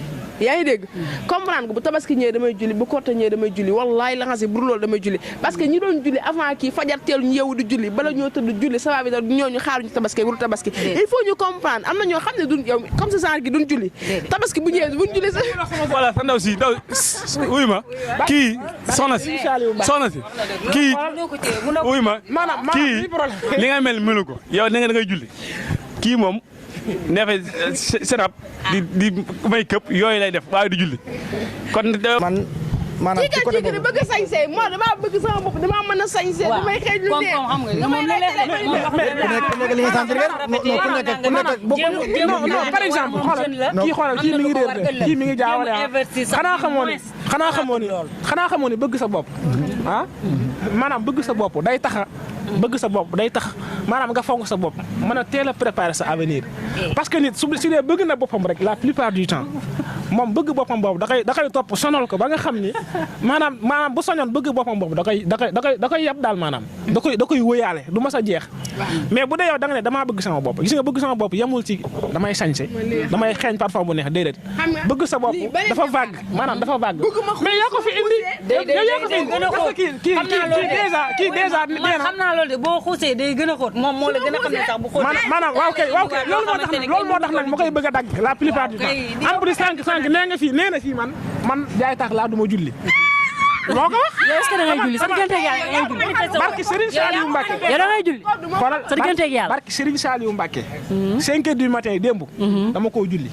yaa ngi dégg comprendre nga bu tabaski ñëwee damay julli bu korte ñëwee damay julli wallahi la nga si bur loolu damay julli parce que ñi doon julli avant kii fajar teelu ñu yeewu di julli bala ñoo tëdd julli sababi da ñooñu xaaruñu tabaski wuru tabaski il faut ñu comprendre am na ñoo xam ne duñ yow comme ça genre gi duñ julli tabaski bu ñëwee buñ julli sax voilà sa ndaw si wuy ma kii soxna si kii wuy ma kii li nga melu ko yow ne nga da ngay julli kii moom neefe serap di may këpp yooyu lay def waaye du julli kon man maanaam ci côté boobu bëgg sañse moo dama bëgg sama bopp dama mën a sañse damay xëy lu neex nekk li nga sentir non par exemple xoolal kii mi ngi réer kii mi ngi jaawale xanaa xamoo ni bëgg sa bopp maanaam bëgg sa bopp day tax maanaam nga fonk sa bopp mën a teel a préparer sa avenir parce que nit su dee bëgg na boppam rek la plupart du temps moom bëgg boppam boobu da koy topp sonal ko ba nga xam ni maanaam bu soñoon bëgg boppam boobu da koy yab daal maanaam da koy wëyaale du mas a jeex mais bu dee yow da nga ne damaa bëgg sama bopp gis nga bëgg sama bopp yemul ci damay sañse damay xeeñ parfum bu neex déedéet bëgg sa bopp dafa vague maanaam dafa vague mais yaa ko fi indi parce que kii déjà xam naa loolu de boo xuusee day gën a xóot moom moo la gën a xam ne sax bu xóot maanaam waaw kay loolu moo tax nag ma koy bëgg a dagg la plupart du temps en plus sànq nee na fii man jaay tax laa du ma julli moo ko wax yow est-ce que da ngay julli sa digganteeg yàlla da ngay julli barki Serigne Saliou Mbacké yow da ngay julli xoolal sa digganteeg yàlla barki Serigne Saliou Mbacké 5 heures du matin démb dama koo julli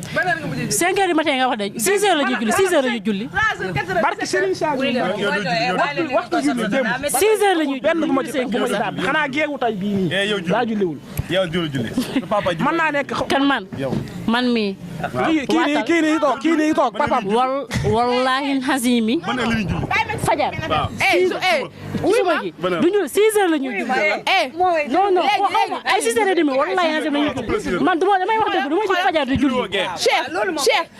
5 heures du matin nga wax de 6 heures la ñuy julli 6 heures la ñuy julli barki Serigne Saliou Mbacké waxtu julli démb 6 heures la ñuy benn bu ma ci daal xanaa geegu tay bii nii daa julliwul yow julli mën naa nekk kan man mii kii nii toog papa wallahi hasimi fajar suba gi duñu 6 heures la ñuy julli non ay 6 heures et demi wallahi hasimi la ñuy julli man damay wax dëgg du ma ci fajar di julli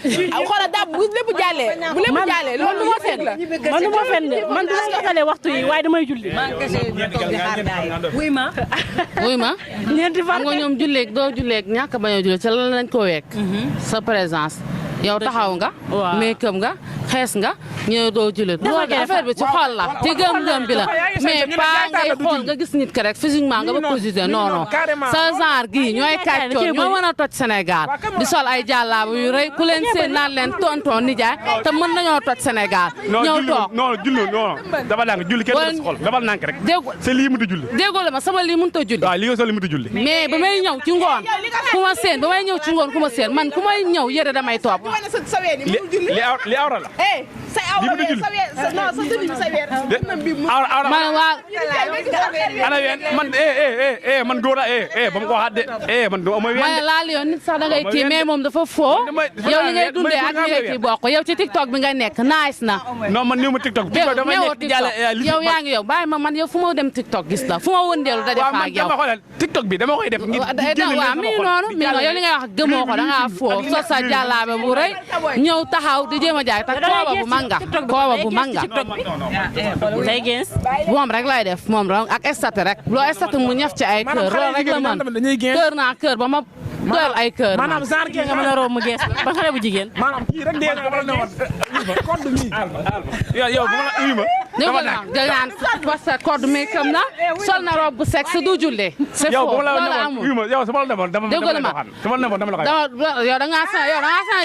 Cheikh xoolal daa bu lépp jàllee loolu moo fen la man du ma fen de man du ma matale waxtu yi waaye damay julli wuy ma ñeenti fan nga ñoom julleeg doo julleeg ñàkk bañ a julli ca lan lañ ko wekk sa présence yow taxaw nga make up nga xees nga ñëw doo jullit loolu affaire bi ci xol la ci gëm-gëm bi la mais pas ngay xool nga gis nit ki rek physiquement nga ba posité non non sa genre gii ñooy kàccoor ñoo mën a toj Sénégal di sol ay jàllaaba yu rëy ku leen seen naan leen tonton nijaay te mën nañoo toj Sénégal ñëw toog non julli non dafa nank julli kenn du xol dafa nank rek c'est lii mënut a julli déggoo la ma sama lii mënut a julli waaw li nga sol mënut a julli mais ba may ñëw ci ngoon ku ma seen ba may ñëw ci ngoon ku ma seen man ku may ñëw yëre damay topp li awra la say awra non sa dënn sa weer man waa ana ween man man góor a ba mu ko waxaat de man do mooy ween man laal yoon nit sax da ngay kii mais moom dafa foo yow li ngay dundee ak li ngay kii bokk yow ci TikTok bi nga nekk nice na non man ñëw ma TikTok damay nekk jàlle yow yaa ngi yow bàyyi ma man yow fu ma dem TikTok gis la fu ma wëndeelu daje fa ak yow dama xoolal TikTok bi dama koy def ngir waaw mi noonu yow li ngay wax gëmoo ko da ngaa foo sos sa jàllaabe bu rëy ñëw taxaw di jéem a jaay tak kooba bu manga day gens moom rek lay def moom rek ak statut rek loo statut mu ñaf ci ay kër loolu rek la mën kër naa kër ba ma doyal ay kër maanaam genre kii nga mën a romb mu gees ba xale bu jigéen maanaam kii rek dee nga ne woon code mi yow bu ma uyu ma dama naan parce que code mi kam na sol na robe bu sexe du julli c'est faux loolu amul uyu ma yow sama la demoon dama yow da ngaa sa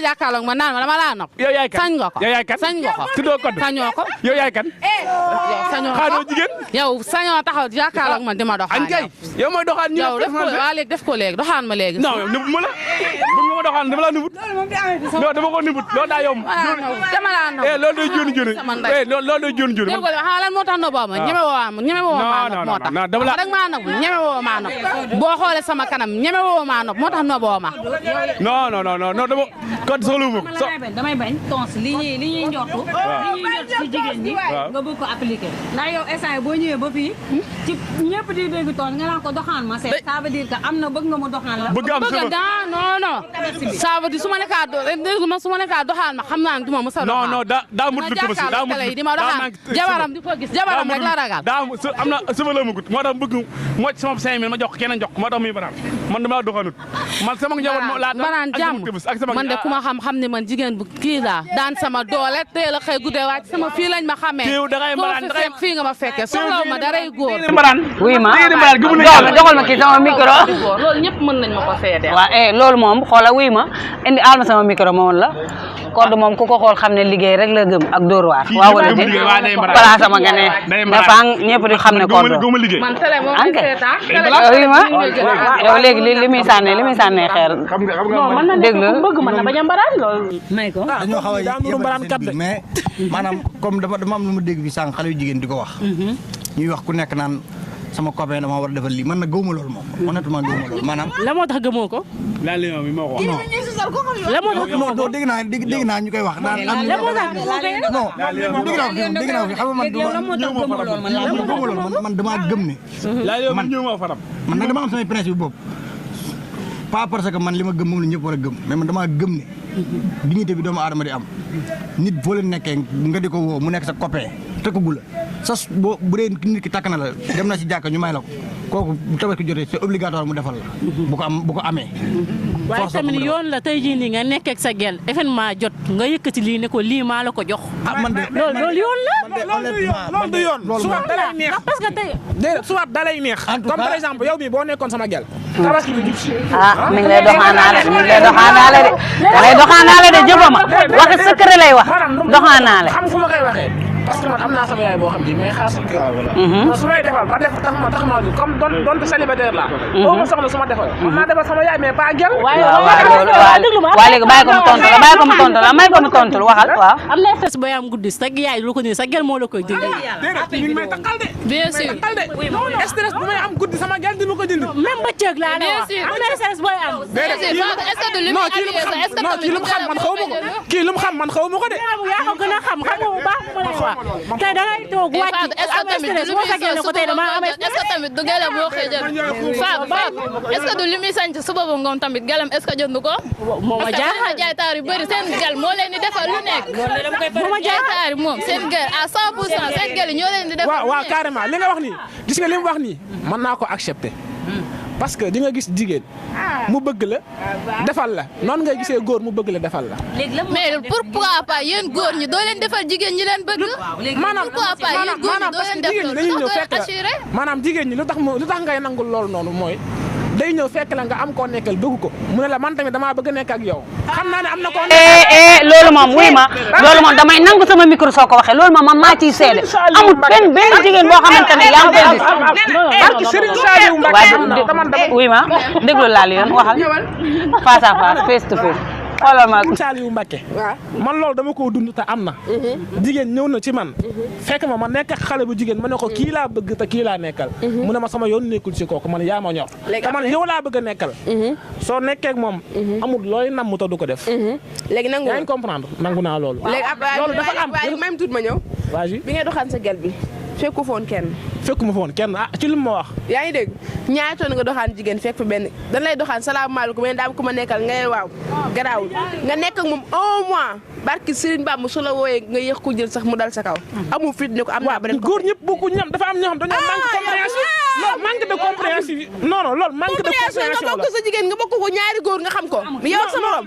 jàkkaarloog ma naan ma dama laa nopp yow yaay kan sañ nga ko yow yaay kan sañ nga ko tuddoo code sañoo ko yow yaay kan yow sañoo xaadoo jigéen yow sañoo taxaw jàkkaarloog man di ma doxaan añ kay yow mooy doxaan ñu yow def ko léegi doxaan ma léegi non nëbb ma la bu nga ma doxaan dama laa nubut non dama ko nubut loolu daa yomb dama laa nopp loolu day jóoni jóoni loolu day jóoni jóoni dégg nga xam lan moo tax noboo ma ñeme woo maa nopp moo tax rek maa nopp ñeme woo maa nopp boo xoolee sama kanam ñeme woo maa nopp moo tax noboo ma non dama kon soxla wu ma damay bañ tons li ñuy njortu ci jigéen ñi nga bëgg ko appliquer ndax yow instant boo ñëwee ba fii ci ñëpp di dégg tons nga naan ko doxaan ma seet ça veut dire que am na bëgg nga mu doxaan la bëgg am non ça veut dire su ma nekkaa doxaan ma xam naa ne du ma mës a doxaan non daa mut fi tëbasi daa mut di ma doxaan jabaram di ko gis jabaram rek la ragal am na sama la magut moo tax bëgg moo ci sama 5000 ma jox keneen jox moo tax muy banaan man dama doxanut man sama njaboot moo laa banaan jàmm man de ku ma xam ne man jigéen bu kii laa daan sama doole teel a xëy guddee wàcc sama fii lañ ma xamee fii nga ma fekkee soxlaw ma daray góor oui ma joxal ma kii sama micro loolu ñëpp mën nañ ma ko seede waaw loolu moom xoola wuy ma indi aal ma sama micro ma woon la code moom ku ko xool xam ne liggéey rek la gëm ak dóor waar waaw wala di place sama nga ne dafa ñëpp di xam ne code man télé moom anke wuy ma yow léegi li muy sànnee xeer mën na nekk ku bëgg mën na bañ a mbaraan loolu may ko dañoo xaw a yëpp mais maanaam comme dama am lu ma dégg fi sànq xale yu jigéen di ko wax ñuy wax ku nekk naan sama copain dama war a defal lii man nag gëwuma loolu moom honnêtement gëwuma loolu maanaam la moo tax gëmoo ko la Lion mi moo ko wax la moo tax gëmoo ko dégg naa ñu koy wax naan la moo tax gëmoo ko non dégg naa fi xam nga man damaa gëm ne la Lion ñëw moo faram man nag dama am samay principe bopp pas parce que man li ma gëm moom la ñëpp war a gëm mais man damaa gëm ne dignité bi doomu aadama di am nit boo leen nekkee nga di ko woo mu nekk sa copain tëkkagu la sas boo bu dee nit ki takk na la dem na si jàkka ñu may la ko kooku bu tabaski jotee c'est obligatoire mu defal la bu ko amee waaye tamit yoon la tey jii nii nga nekk ak sa gel événement jot nga yëkkati lii ne ko lii maa la ko jox man de loolu yoon la loolu du yoon soit dalay neex parce que tey déedéet soit dalay neex comme par exemple yow mi boo nekkoon sama gel tabaski bi jub si mi ngi lay doxaanaale da lay doxaanaale de jëbama waxi secret lay wax doxaanaale xam fu ma koy waxee parce que man am naa sama yaay boo xam ji may xaar sama kër su may defal ba def tax ma comme donte célibataire la boo ma soxla su ma defal man naa defal sama yaay mais pas gel waaw léegi bàyyi ko mu tontu la may ko mu tontu la waxal waaw am na stress booy am guddi sa yaay lu ko nii sa gel moo la koy dindi déedéet mi ngi may takkal de bien sûr stress bu may am guddi sama gel di ma ko dindi même bëccëg laa la wax am na stress booy am kii lu mu xam man xaw ma ko kii lu mu xam man xaw ma ko de yaa ko gën a xam bu baax mu lay wax tey da ngay toog wàcc am stress moo sa gel ko tey dama am est-ce que tamit du gelam moo koy jël Fatou est-ce que du li muy sant suba ba ngoon tamit gelam est-ce que jënd ko moo ma jaaxal jaay taar yu bëri seen gel moo leen di defal lu nekk moo ma jaay taar yi moom seen gel à 100% seen gel ñoo leen di defal waaw carrément li nga wax nii gis nga li mu wax nii mën naa ko accepter parce que di nga gis jigéen mu bëgg la defal la noonu ngay gisee góor mu bëgg la defal la. mais pourquoi pas yéen góor ñi doo leen defal jigéen ñi leen bëgg. maanaam pourquoi pas yéen góor ñi doo leen def jigéen ñi dañuy ñëw fekk la maanaam jigéen ñi lu tax ngay nangul loolu noonu mooy day ñëw fekk la nga am koo nekkal bëgg ko mu ne la man tamit damaa bëgg a nekk ak yow xam naa ne am na koo loolu moom wuy ma loolu moom damay nangu sama micro soo ko waxee loolu moom man maa ciy seede amul benn jigéen boo xamante ne yaa ngi koy gis. barki Serigne Saliou Mbacké wuy ma déglu laal yoon waxal face à face face to face xoolal ma Saliou Mbacké man loolu dama koo dund te am na jigéen ñëw na ci man fekk ma nekk ak xale bu jigéen ma ne ko kii laa bëgg te kii laa nekkal mu ne ma sama yoon nekkul ci kooku man yaa ma ñor te man yow laa bëgg a nekkal soo nekkee ak moom amul looy namm te du ko def léegi nangu yaa ngi comprendre nangu naa loolu loolu dafa am même tuut ma ñëw vas-y bi ngay doxaan sa gel bi fekku foon kenn fekkuma foon kenn ci lu ma wax yaa ngi dégg ñaari toon nga doxaan jigéen fekk fa benn dañ lay doxaan salaamaaleykum mais daam ku ma nekkal ngay waaw garaawul nga nekk ak moom 1 mois barki Serigne Bamba su la wooyee nga yéex ko jël sax mu dal sa kaw amul fit ne ko am naa beneen góor ñëpp bokku ñam dafa am ñoo xam dañoo manque de compréhension loolu manque de compréhension non manque de compréhension nga bokk sa jigéen nga bokk ko ñaari góor nga xam ko yow ak sa morom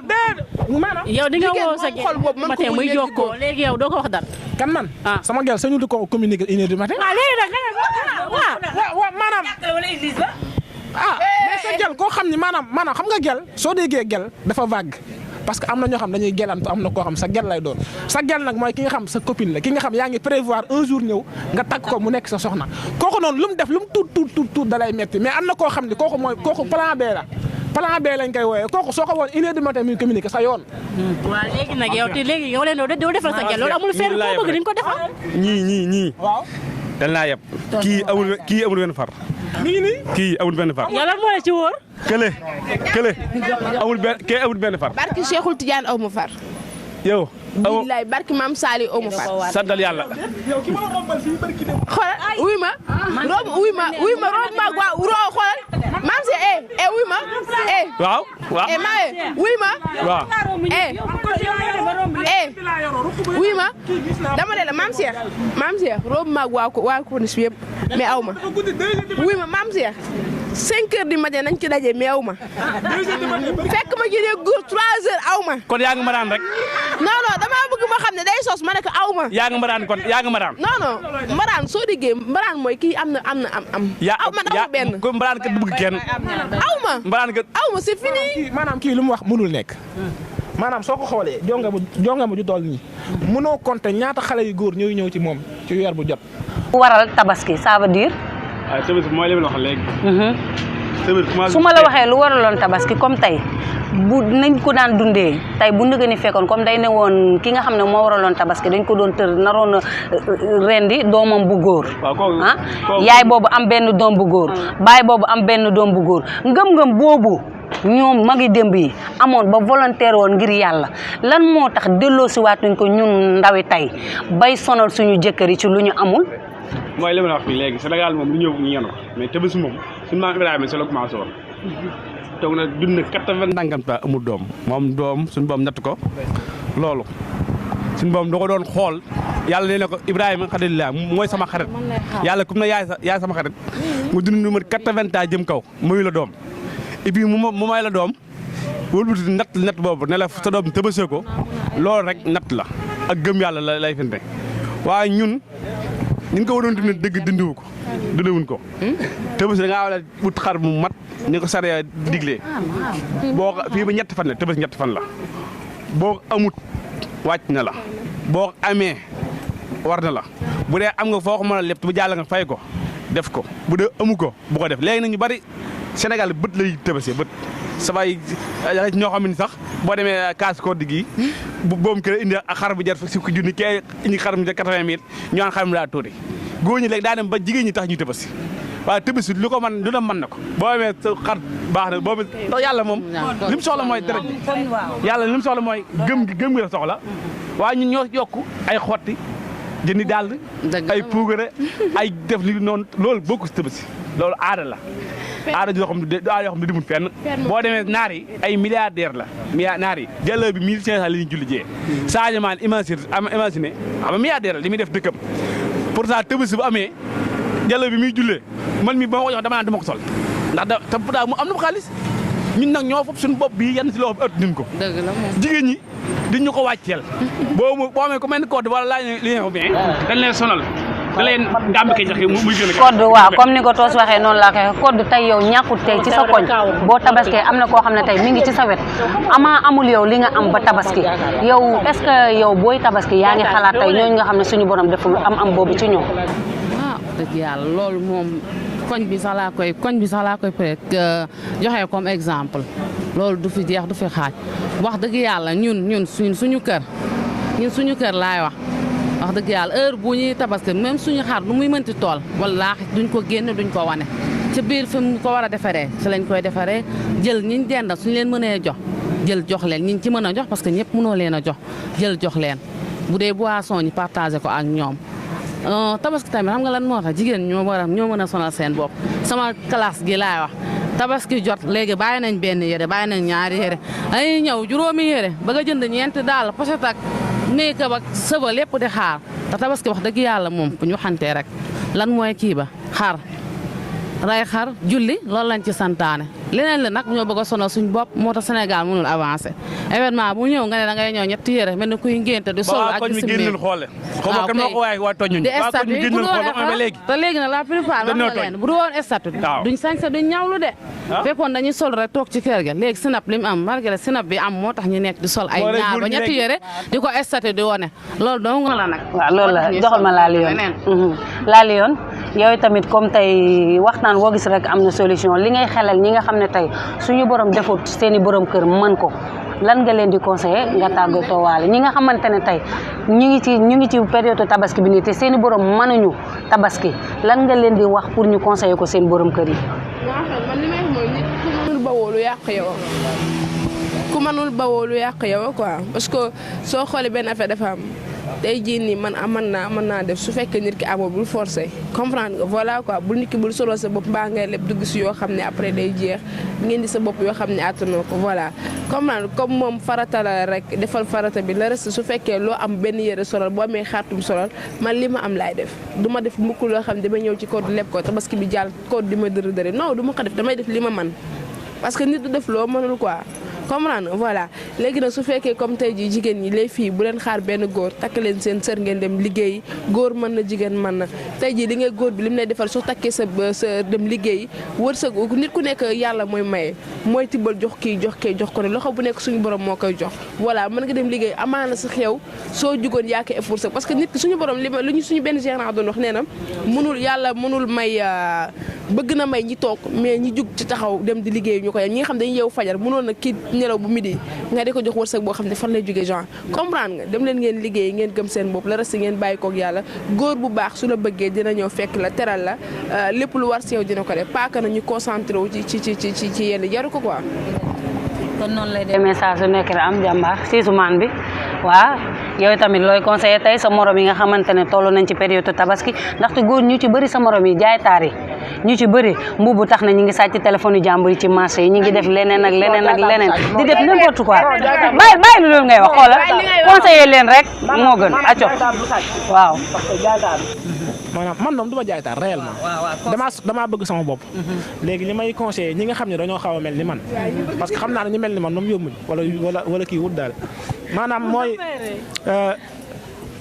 maanaam yow di nga woo sa xol boobu man matin muy jokkoo léegi yow doo ko wax dara. kan man sama gel sañu di ko communiquer 1h du matin léegi nag waaw maanaam mais sa gel koo xam ni maanaam xam nga gel soo déggee gel dafa vague parce que am na ñoo xam dañuy gelantu am na koo xam sa gel lay doon sa gel nag mooy ki nga xam sa copine la ki nga xam yaa ngi prévoir un jour ñëw nga tagg ko mu nekk sa soxna kooku noonu lu mu def lu mu tuut da lay metti mais am na koo xam ni kooku plan B la plan B lañ koy wooyee kooku soo ko woon 1h du matin muy communiquer sa yoon. waaw léegi nag yow leen doo defal sa gel loolu amul fenn koo bëgg di nga ko defal. ñii waaw dañ laa yeb kii amul benn far. mi ngi nii kii amul benn far. yow lan moo la ci wóor. kële amul benn far. barki Cheikhul Tidiane aw ma far. yow. billaay barki maam Sali aw ma far. santal yàlla. xoolal wuy ma rob ma xoolal maam si wuy ma waaw wuy ma waaw wuy ma dama ne la maam Cheikh rob ma waa ko nis yëpp mais aw ma wuy ma maam Cheikh 5h du matin nañ ci daje mais aw ma fekk ma gi dee góor 3h aw ma kon yaa ngi ma daan rek. non dama bëgg ma xam ne day sos ma ne ko aw ma yaa ngi ma daan kon yaa ngi ma daan. non mbaraan soo déggee mbaraan mooy kii am aw man aw benn ko mbaraan kat du bëgg kenn. aw ma mbaraan kat aw ma c'est fini maanaam kii lu mu wax mënul nekk maanaam soo ko xoolee jonga ma ju toll nii mënoo compter ñaata xale yu góor ñooy ñëw ci moom ci weer bu jot. waral tabaski ça veut dire. waaw tabaski mooy li ma la wax léegi. su ma la waxee lu waraloon tabaski comme tey bu nañ ko daan dundee tey bu ndëgë ni fekkoon comme day ne woon ki nga xam ne moo waraloon tabaski dañ ko doon tër naroon a rendi doomam bu góor yaay boobu am benn doom bu góor baay boobu am benn doom bu góor ngëm-ngëm boobu ñoom magi démb yi amoon ba volontaire woon ngir yàlla lan moo tax delloo si waatuñ ko ñun ndawi tey bay sonal suñu jëkkër yi ci lu ñu amul. mooy li ma la wax fii léegi Sénégal moom lu ñëw ñu yenu ko mais tabaski moom suñu maam Ibrahima si la commencé woon toog na dund na 80 nangam ta amul doom moom doom suñu boom natt ko loolu suñu boom da ko doon xool yàlla nee na ko Ibrahima xalilillah mooy sama xarit yàlla comme na yaay sama xarit mu dund lu mat 80 ans jëm kaw mayu la doom et puis mu may la doom wëlbati natt boobu ne la sa doom tëbasee ko loolu rek natt la ak gëm yàlla la lay fente waaye ñun ni nga ko waroon dund dëgg dindiwu ko dundewuñ ko tëbës da ngaa war a wut xar mu mat ni ko sariya diglee boo fii ba ñetti fan la tëbës ñetti fan la boo amut wàcc na la boo amee war na la bu dee am nga foo ko mën a lépp bu jàll nga fay ko def ko bu dee amu ko bu ko def léegi nag ñu bari Sénégal bët lay tëbësee bët sabay ñoo xam ne sax boo demee kaas ko digg yi boobu kër indi xar bu jar si ko junni kee indi xar mu jar 80 000 ñu naan xar mu daa tuuti góor ñi léegi daa dem ba jigéen ñi tax ñuy tëbësi waaye tëbësi lu ko mën lu na mën na ko boo amee sa xar baax na boobu yàlla moom li mu soxla mooy dara yàlla li mu soxla mooy gëm gi la soxla waaye ñun ñoo yokk ay xotti jëndi dàll ay puugare ay def li noonu loolu bokku si tëbësi loolu aada la aada yoo xam ne dimul fenn boo demee naar yi ay milliardaire la naar yi jàllale bi 1500 la ñuy julli jee changement imaginer xam nga milliardaire la li muy def dëkkam pourtant tëbësi bu amee jàllale bi muy jullee man mi ba ma ko jox dama naan dama ko sol ndax da te pourtant mu am na xaalis ñun nag ñoo fop suñu bopp bii yenn si loo xam ëtt nañ ko. dëgg la moom jigéen ñi di ñu ko wàcceel. boo amee ku mel ni code wala laaj li ñu bien dañ leen sonal da leen gàmb kay jaxe muy gën a. code waaw comme ni ko Toos waxee noonu laa koy code tey yow ñàkkut tey ci sa koñ boo tabaskee am na koo xam ne tey mi ngi ci sa wet amul yow li nga am ba tabaski yow est-ce que yow booy tabaski yaa ngi xalaat tey ñooñu nga xam ne suñu borom deful am boobu ci ñoom. waaw dëgg yàlla loolu moom koñ bi sax laa koy peut-être joxe comme exemple loolu du fi jeex du fi xaaj wax dëgg yàlla ñun suñu kër laay wax dëgg yàlla heure bu ñuy tabaski même suñu xar nu muy mënti tool wallaahi duñ ko génne duñ ko wane ca biir fi mu ko war a defaree ci lañ koy defaree jël ñiñ dendal suñu leen mënee jox leen ñiñ ci mën a jox parce que ñëpp mënoo leen a jox leen bu dee boisson ñi partagé ko ak ñoom tabaski tamit xam nga lan moo tax jigéen ñoo mën a sonal seen bopp sama classe gi laay wax tabaski jot léegi bàyyi nañ benn yére bàyyi nañ ñaari yére ay ñëw juróomi yére ba nga jënd ñeenti daal pochette ak make-up ak sëba lépp di xaar te tabaski wax dëgg yàlla moom bu ñu waxantee rek lan mooy kii ba xar ray xar julli loolu lañ ci santaane leneen la nag ñoo bëgg a sonal suñ bopp moo tax Sénégal mënul avancer événement bu ñëw nga ne da ngay ñëw ñetti yére mel ni kuy ngénte di sol ak di simé te léegi nag la plupart wax nga leen bu du woon statut duñ sañse duñ ñawlu de fekkoon dañuy sol rek toog ci kër ga léegi sinap li mu am malgré sinap bi am moo tax ñu nekk di sol ay ñaar ba ñetti yére di ko statut di wone loolu dong la nag waaw loolu la joxal ma laali yoon yow tamit comme tey waxtaan woo gis rek am na solution li ngay xelal ñi nga xam ne tey suñu borom defut seeni borom kër mën ko lan nga leen di conseiller nga tàggatoo waale ñi nga xamante ne tey ñu ngi ci période tabaski bi nii te seeni borom mënuñu tabaski lan nga leen di wax pour ñu conseiller ko seen borom kër yi. man li may wax mooy nit ku mënul bawoo lu yàq yow ku mënul bawoo lu yàq yow quoi parce que soo xoolee benn affaire dafa am tey jii nii man mën naa def su fekkee nit ki amoo bul forcer comprendre nga voilà quoi bul nit ki bul solo sa bopp mbaa ngay lépp dugg si yoo xam ne après day jeex ngeen di sa bopp yoo xam ne attanoo ko voilà comprendre comme moom farata la rek defal farata bi la reste su fekkee loo am benn yére solal boo amee xaatum solal man li ma am laay def du ma def mukk loo xam ne damay ñëw ci code leb ko tabaski bi jàll code di ma dërë non du ma ko def damay def li ma man parce que nit du def loo mënul quoi comprendre voilà léegi nag su fekkee comme tey jii jigéen ñi les filles bu leen xaar benn góor takk leen seen sër ngeen dem liggéey góor mën na jigéen mën na tey jii li ngay góor bi li mu lay defal soo takkee sa dem liggéey wërsëg nit ku nekk yàlla mooy maye mooy tibbal jox kii jox ko ne loxo bu nekk suñu borom moo koy jox voilà mën nga dem liggéey amaana sa xew soo jugoon yaa ko effort parce que nit ki suñu borom li ñu suñu benn gérant doon wax nee na mënul may bëgg na may ñi toog mais ñi jug ci taxaw dem di liggéey ñu ko ñi nga xam dañuy yeewu fajar mënoon na kii nelaw bu midi nga di ko jox wërsëg boo xam ne fan lay jógee genre comprendre nga dem leen ngeen liggéey ngeen gëm seen bopp la reste ngeen bàyyi koog yàlla góor bu baax su la bëggee dina ñëw fekk la teral la lépp lu war si yow dina ko def paaka na ñu concentré wu ci yenn jaru ko quoi. kon noonu lay demee saa su nekk rek am jàmbaar siisumaan bi waaw yow tamit looy conseillé tey sa morom yi nga xamante ne toll nañ ci période tabaski ndaxte góor ñu ci bëri sa morom yi jaay taar yi ñu ci bëri mbubu tax na ñu ngi sàcc téléphone yu jàmbur yi ci marché yi ñu ngi def leneen ak leneen di def n'importe quoi bàyyi lu loolu ngay wax xoolal conseiller leen rek moo gën acco waaw maanaam man moom du ma jaay taar réellement damaa bëgg sama bopp léegi li may conseillé ñi nga xam ne dañoo xaw a mel ni man parce que xam naa ne ñu mel ni man moom yombuñ wala kii wut daal maanaam mooy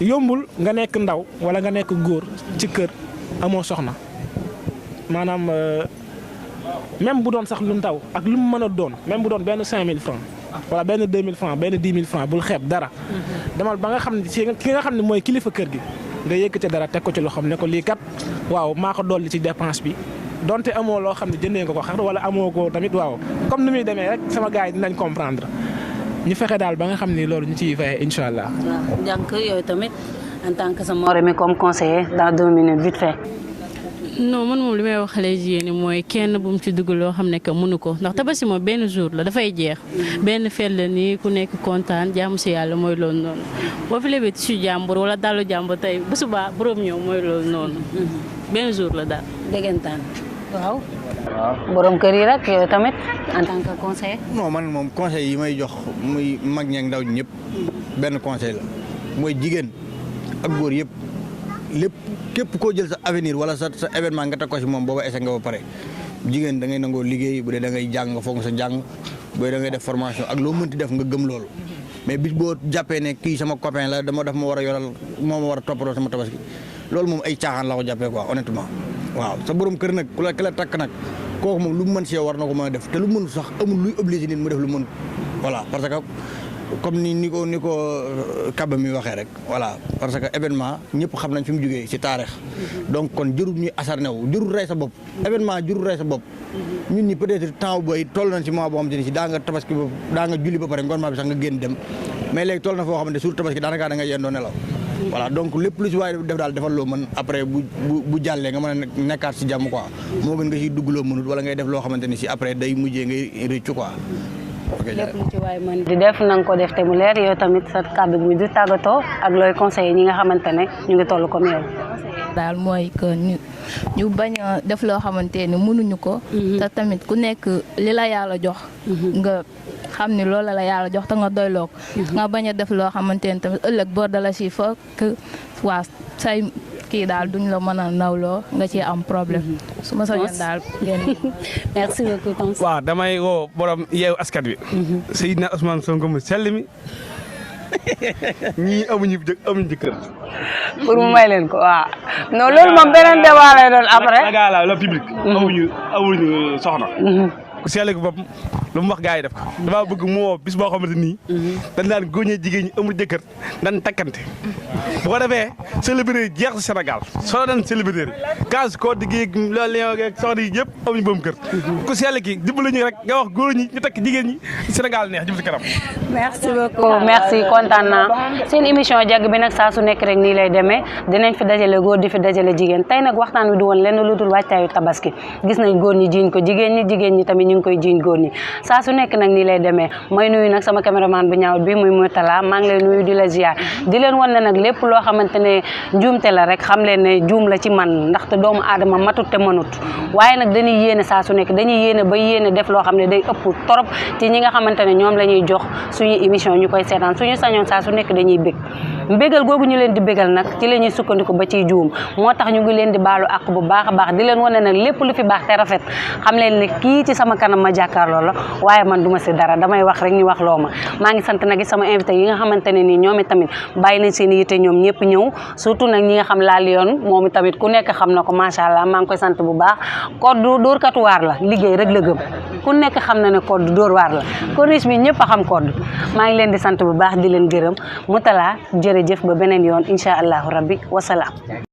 yombul nga nekk ndaw wala nga nekk góor ci kër amoo soxna maanaam même bu doon sax lu ndaw ak lu mu mën a doon même bu doon benn 5000 francs wala benn 2000 francs benn 10 000 francs bul xeeb dara demal ba nga xam ne ki nga xam ne mooy kilifa kër gi nga yëkkati dara teg ko ci loxoom ne ko lii kat waaw maa ko dolli ci dépense bi donte amoo loo xam ne jëndee nga ko xar wala amoo ko tamit waaw comme ni muy demee rek sama gars yi dinañ comprendre ñu fexe daal ba nga xam ni loolu ñu ciy veillé incha allah. waaw jànk yooyu tamit en tant que sa morom comme conseiller dans 2 minutes vite fait. non man moom li may wax xale jigéen ñi mooy kenn bu mu ci dugg loo xam ne que mënu ko ndax tabaski moom benn jour la dafay jeex benn fet la nii ku nekk kontaan jaamu si yàlla mooy loolu noonu boo fi lebee tissu jàmbur wala dalu jàmbur tey bu subaa borom ñëw mooy loolu noonu benn jour la daal. déggantaan waaw. borom kër yi rek yow tamit en tant que conseiller. non man moom conseil yi may jox muy mag ñeeg ndaw ñëpp benn conseil la mooy jigéen ak góor yëpp lépp képp koo jël sa avenir wala sa événement nga teg ko si moom booba ese nga ba pare jigéen da ngay nangoo liggéey bu dee da ngay jàng nga foog sa jàng bu dee da ngay def formation ak loo mënti def nga gëm loolu mais bis boo jàppee ne kii sama copain la daf ma war a yoral moo ma war a toppatoo sama tabaski loolu moom ay caaxaan la ko jàppee quoi honnêtement waaw sa borom kër nag ki la takk nag kooku moom lu mu mën si yow war na ko mën a def te lu mënul sax amul luy obligé nit mu def lu mënul voilà parce que comme ni ko Kaba mi waxee rek voilà parce que événement ñëpp xam nañ fi mu jógee ci taarix donc kon jërul ñuy asarne wu jërul rey sa bopp événement jërul rey sa bopp ñun ñi peut-être temps booy toll nañ ci mois boo xam te ni si daa nga tabaski ba daa nga julli ba pare ngoon maa bi sax nga génn dem mais léegi toll na foo xamante sur tabaski daanaka da nga yendoo nelaw voilà donc lépp lu si waaye def daal defal loo mën après bu jàllee nga mën a nekkaat si jàmm quoi moo gën nga siy dugg loo mënut wala ngay def loo xamante ni si après day mujjee ngay rëccu quoi. lépp lu ci waay mën di def na nga ko def te mu leer yow tamit sa kàddu gi di tàggatoo ak looy conseiller ñi nga xamante ne ñu ngi toll comme yow. daal mooy que ñu bañ a def loo xamante ni mënuñu ko. te tamit ku nekk li la yàlla jox. nga xam ni loolu la yàlla jox te nga doyloo ko. nga bañ a def loo xamante ni tamit ëllëg bor dala si fekk waa say kii daal duñ la mën a nawloo nga ci am problème. su ma sañoon daal merci beaucoup. waaw damay woo borom yeewu askan wi. Seydina Ousmane Sonko mu sell mi ñii amuñu jëkkër. pour mu may leen ko waaw. non loolu moom beneen débat lay doon après. la public. amuñu soxna. ku sell ak bopp lu mu wax gars yi def ko damaa bëgg mu woo bis boo xamante nii dañ daan góoñee jigéen ñi amul jëkkër dañ takkante bu ko defee célébrité jeex si Sénégal soo daan célébrité gaz koo diggéeg loolu soxna yi yëpp amuñu boom kër ku sell ki dimbali ñu rek nga wax góor ñi ñu takk jigéen ñi Sénégal neex jëm si kanam. merci beaucoup merci kontaan naa seen émission jagg bi nag saa su nekk rek nii lay demee dinañ fi dajale góor di fi dajale jigéen tey nag waxtaan wi du woon lenn lu dul waajtaayu tabaski gis nañ góor ñi jiiñ ko jigéen ñi tamit ñu ngi koy jiiñ góor ñi saa su nekk nag nii lay demee may nuyu nag sama caméraman bu ñaaw bi muy Moutala maa ngi lay nuyu di la ziar di leen wan ne nag lépp loo xamante ne njuumte la rek xam leen ne juum la ci man ndaxte doomu aadama matut te mënut waaye nag dañuy yéene saa su nekk dañuy yéene ba yéene def loo xam ne day ëpp torop ci ñi nga xamante ne ñoom la ñuy jox suñu émission ñu koy seetaan suñu sañoon saa su nekk dañuy bég mbégal googu ñu leen di bégal nag ci la ñuy sukkandiku ba ciy juum moo tax ñu ngi leen di baalu àq bu baax a baax di leen wane nag lépp lu fi baax te rafet xam leen ne kii ci sama kanam ma jàkkaarloo la waaye man duma si dara damay wax rek ñu wax loo ma maa ngi sant nag sama invité yi nga xamante ne nii ñoom tamit bàyyi nañ seen yitte ñoom ñëpp ñëw surtout nag ñi nga xam laal yoon moom tamit ku nekk xam na ko macha allah maa ngi koy sant bu baax code dóor katu waar la liggéey rek la gëm ku nekk xam na ne code dóor waar la corniche bi ñëpp a xam code maa ngi leen di sant bu baax di leen gërëm Moutala jërëjëf ba beneen yoon incha allahu rabbi wasalaam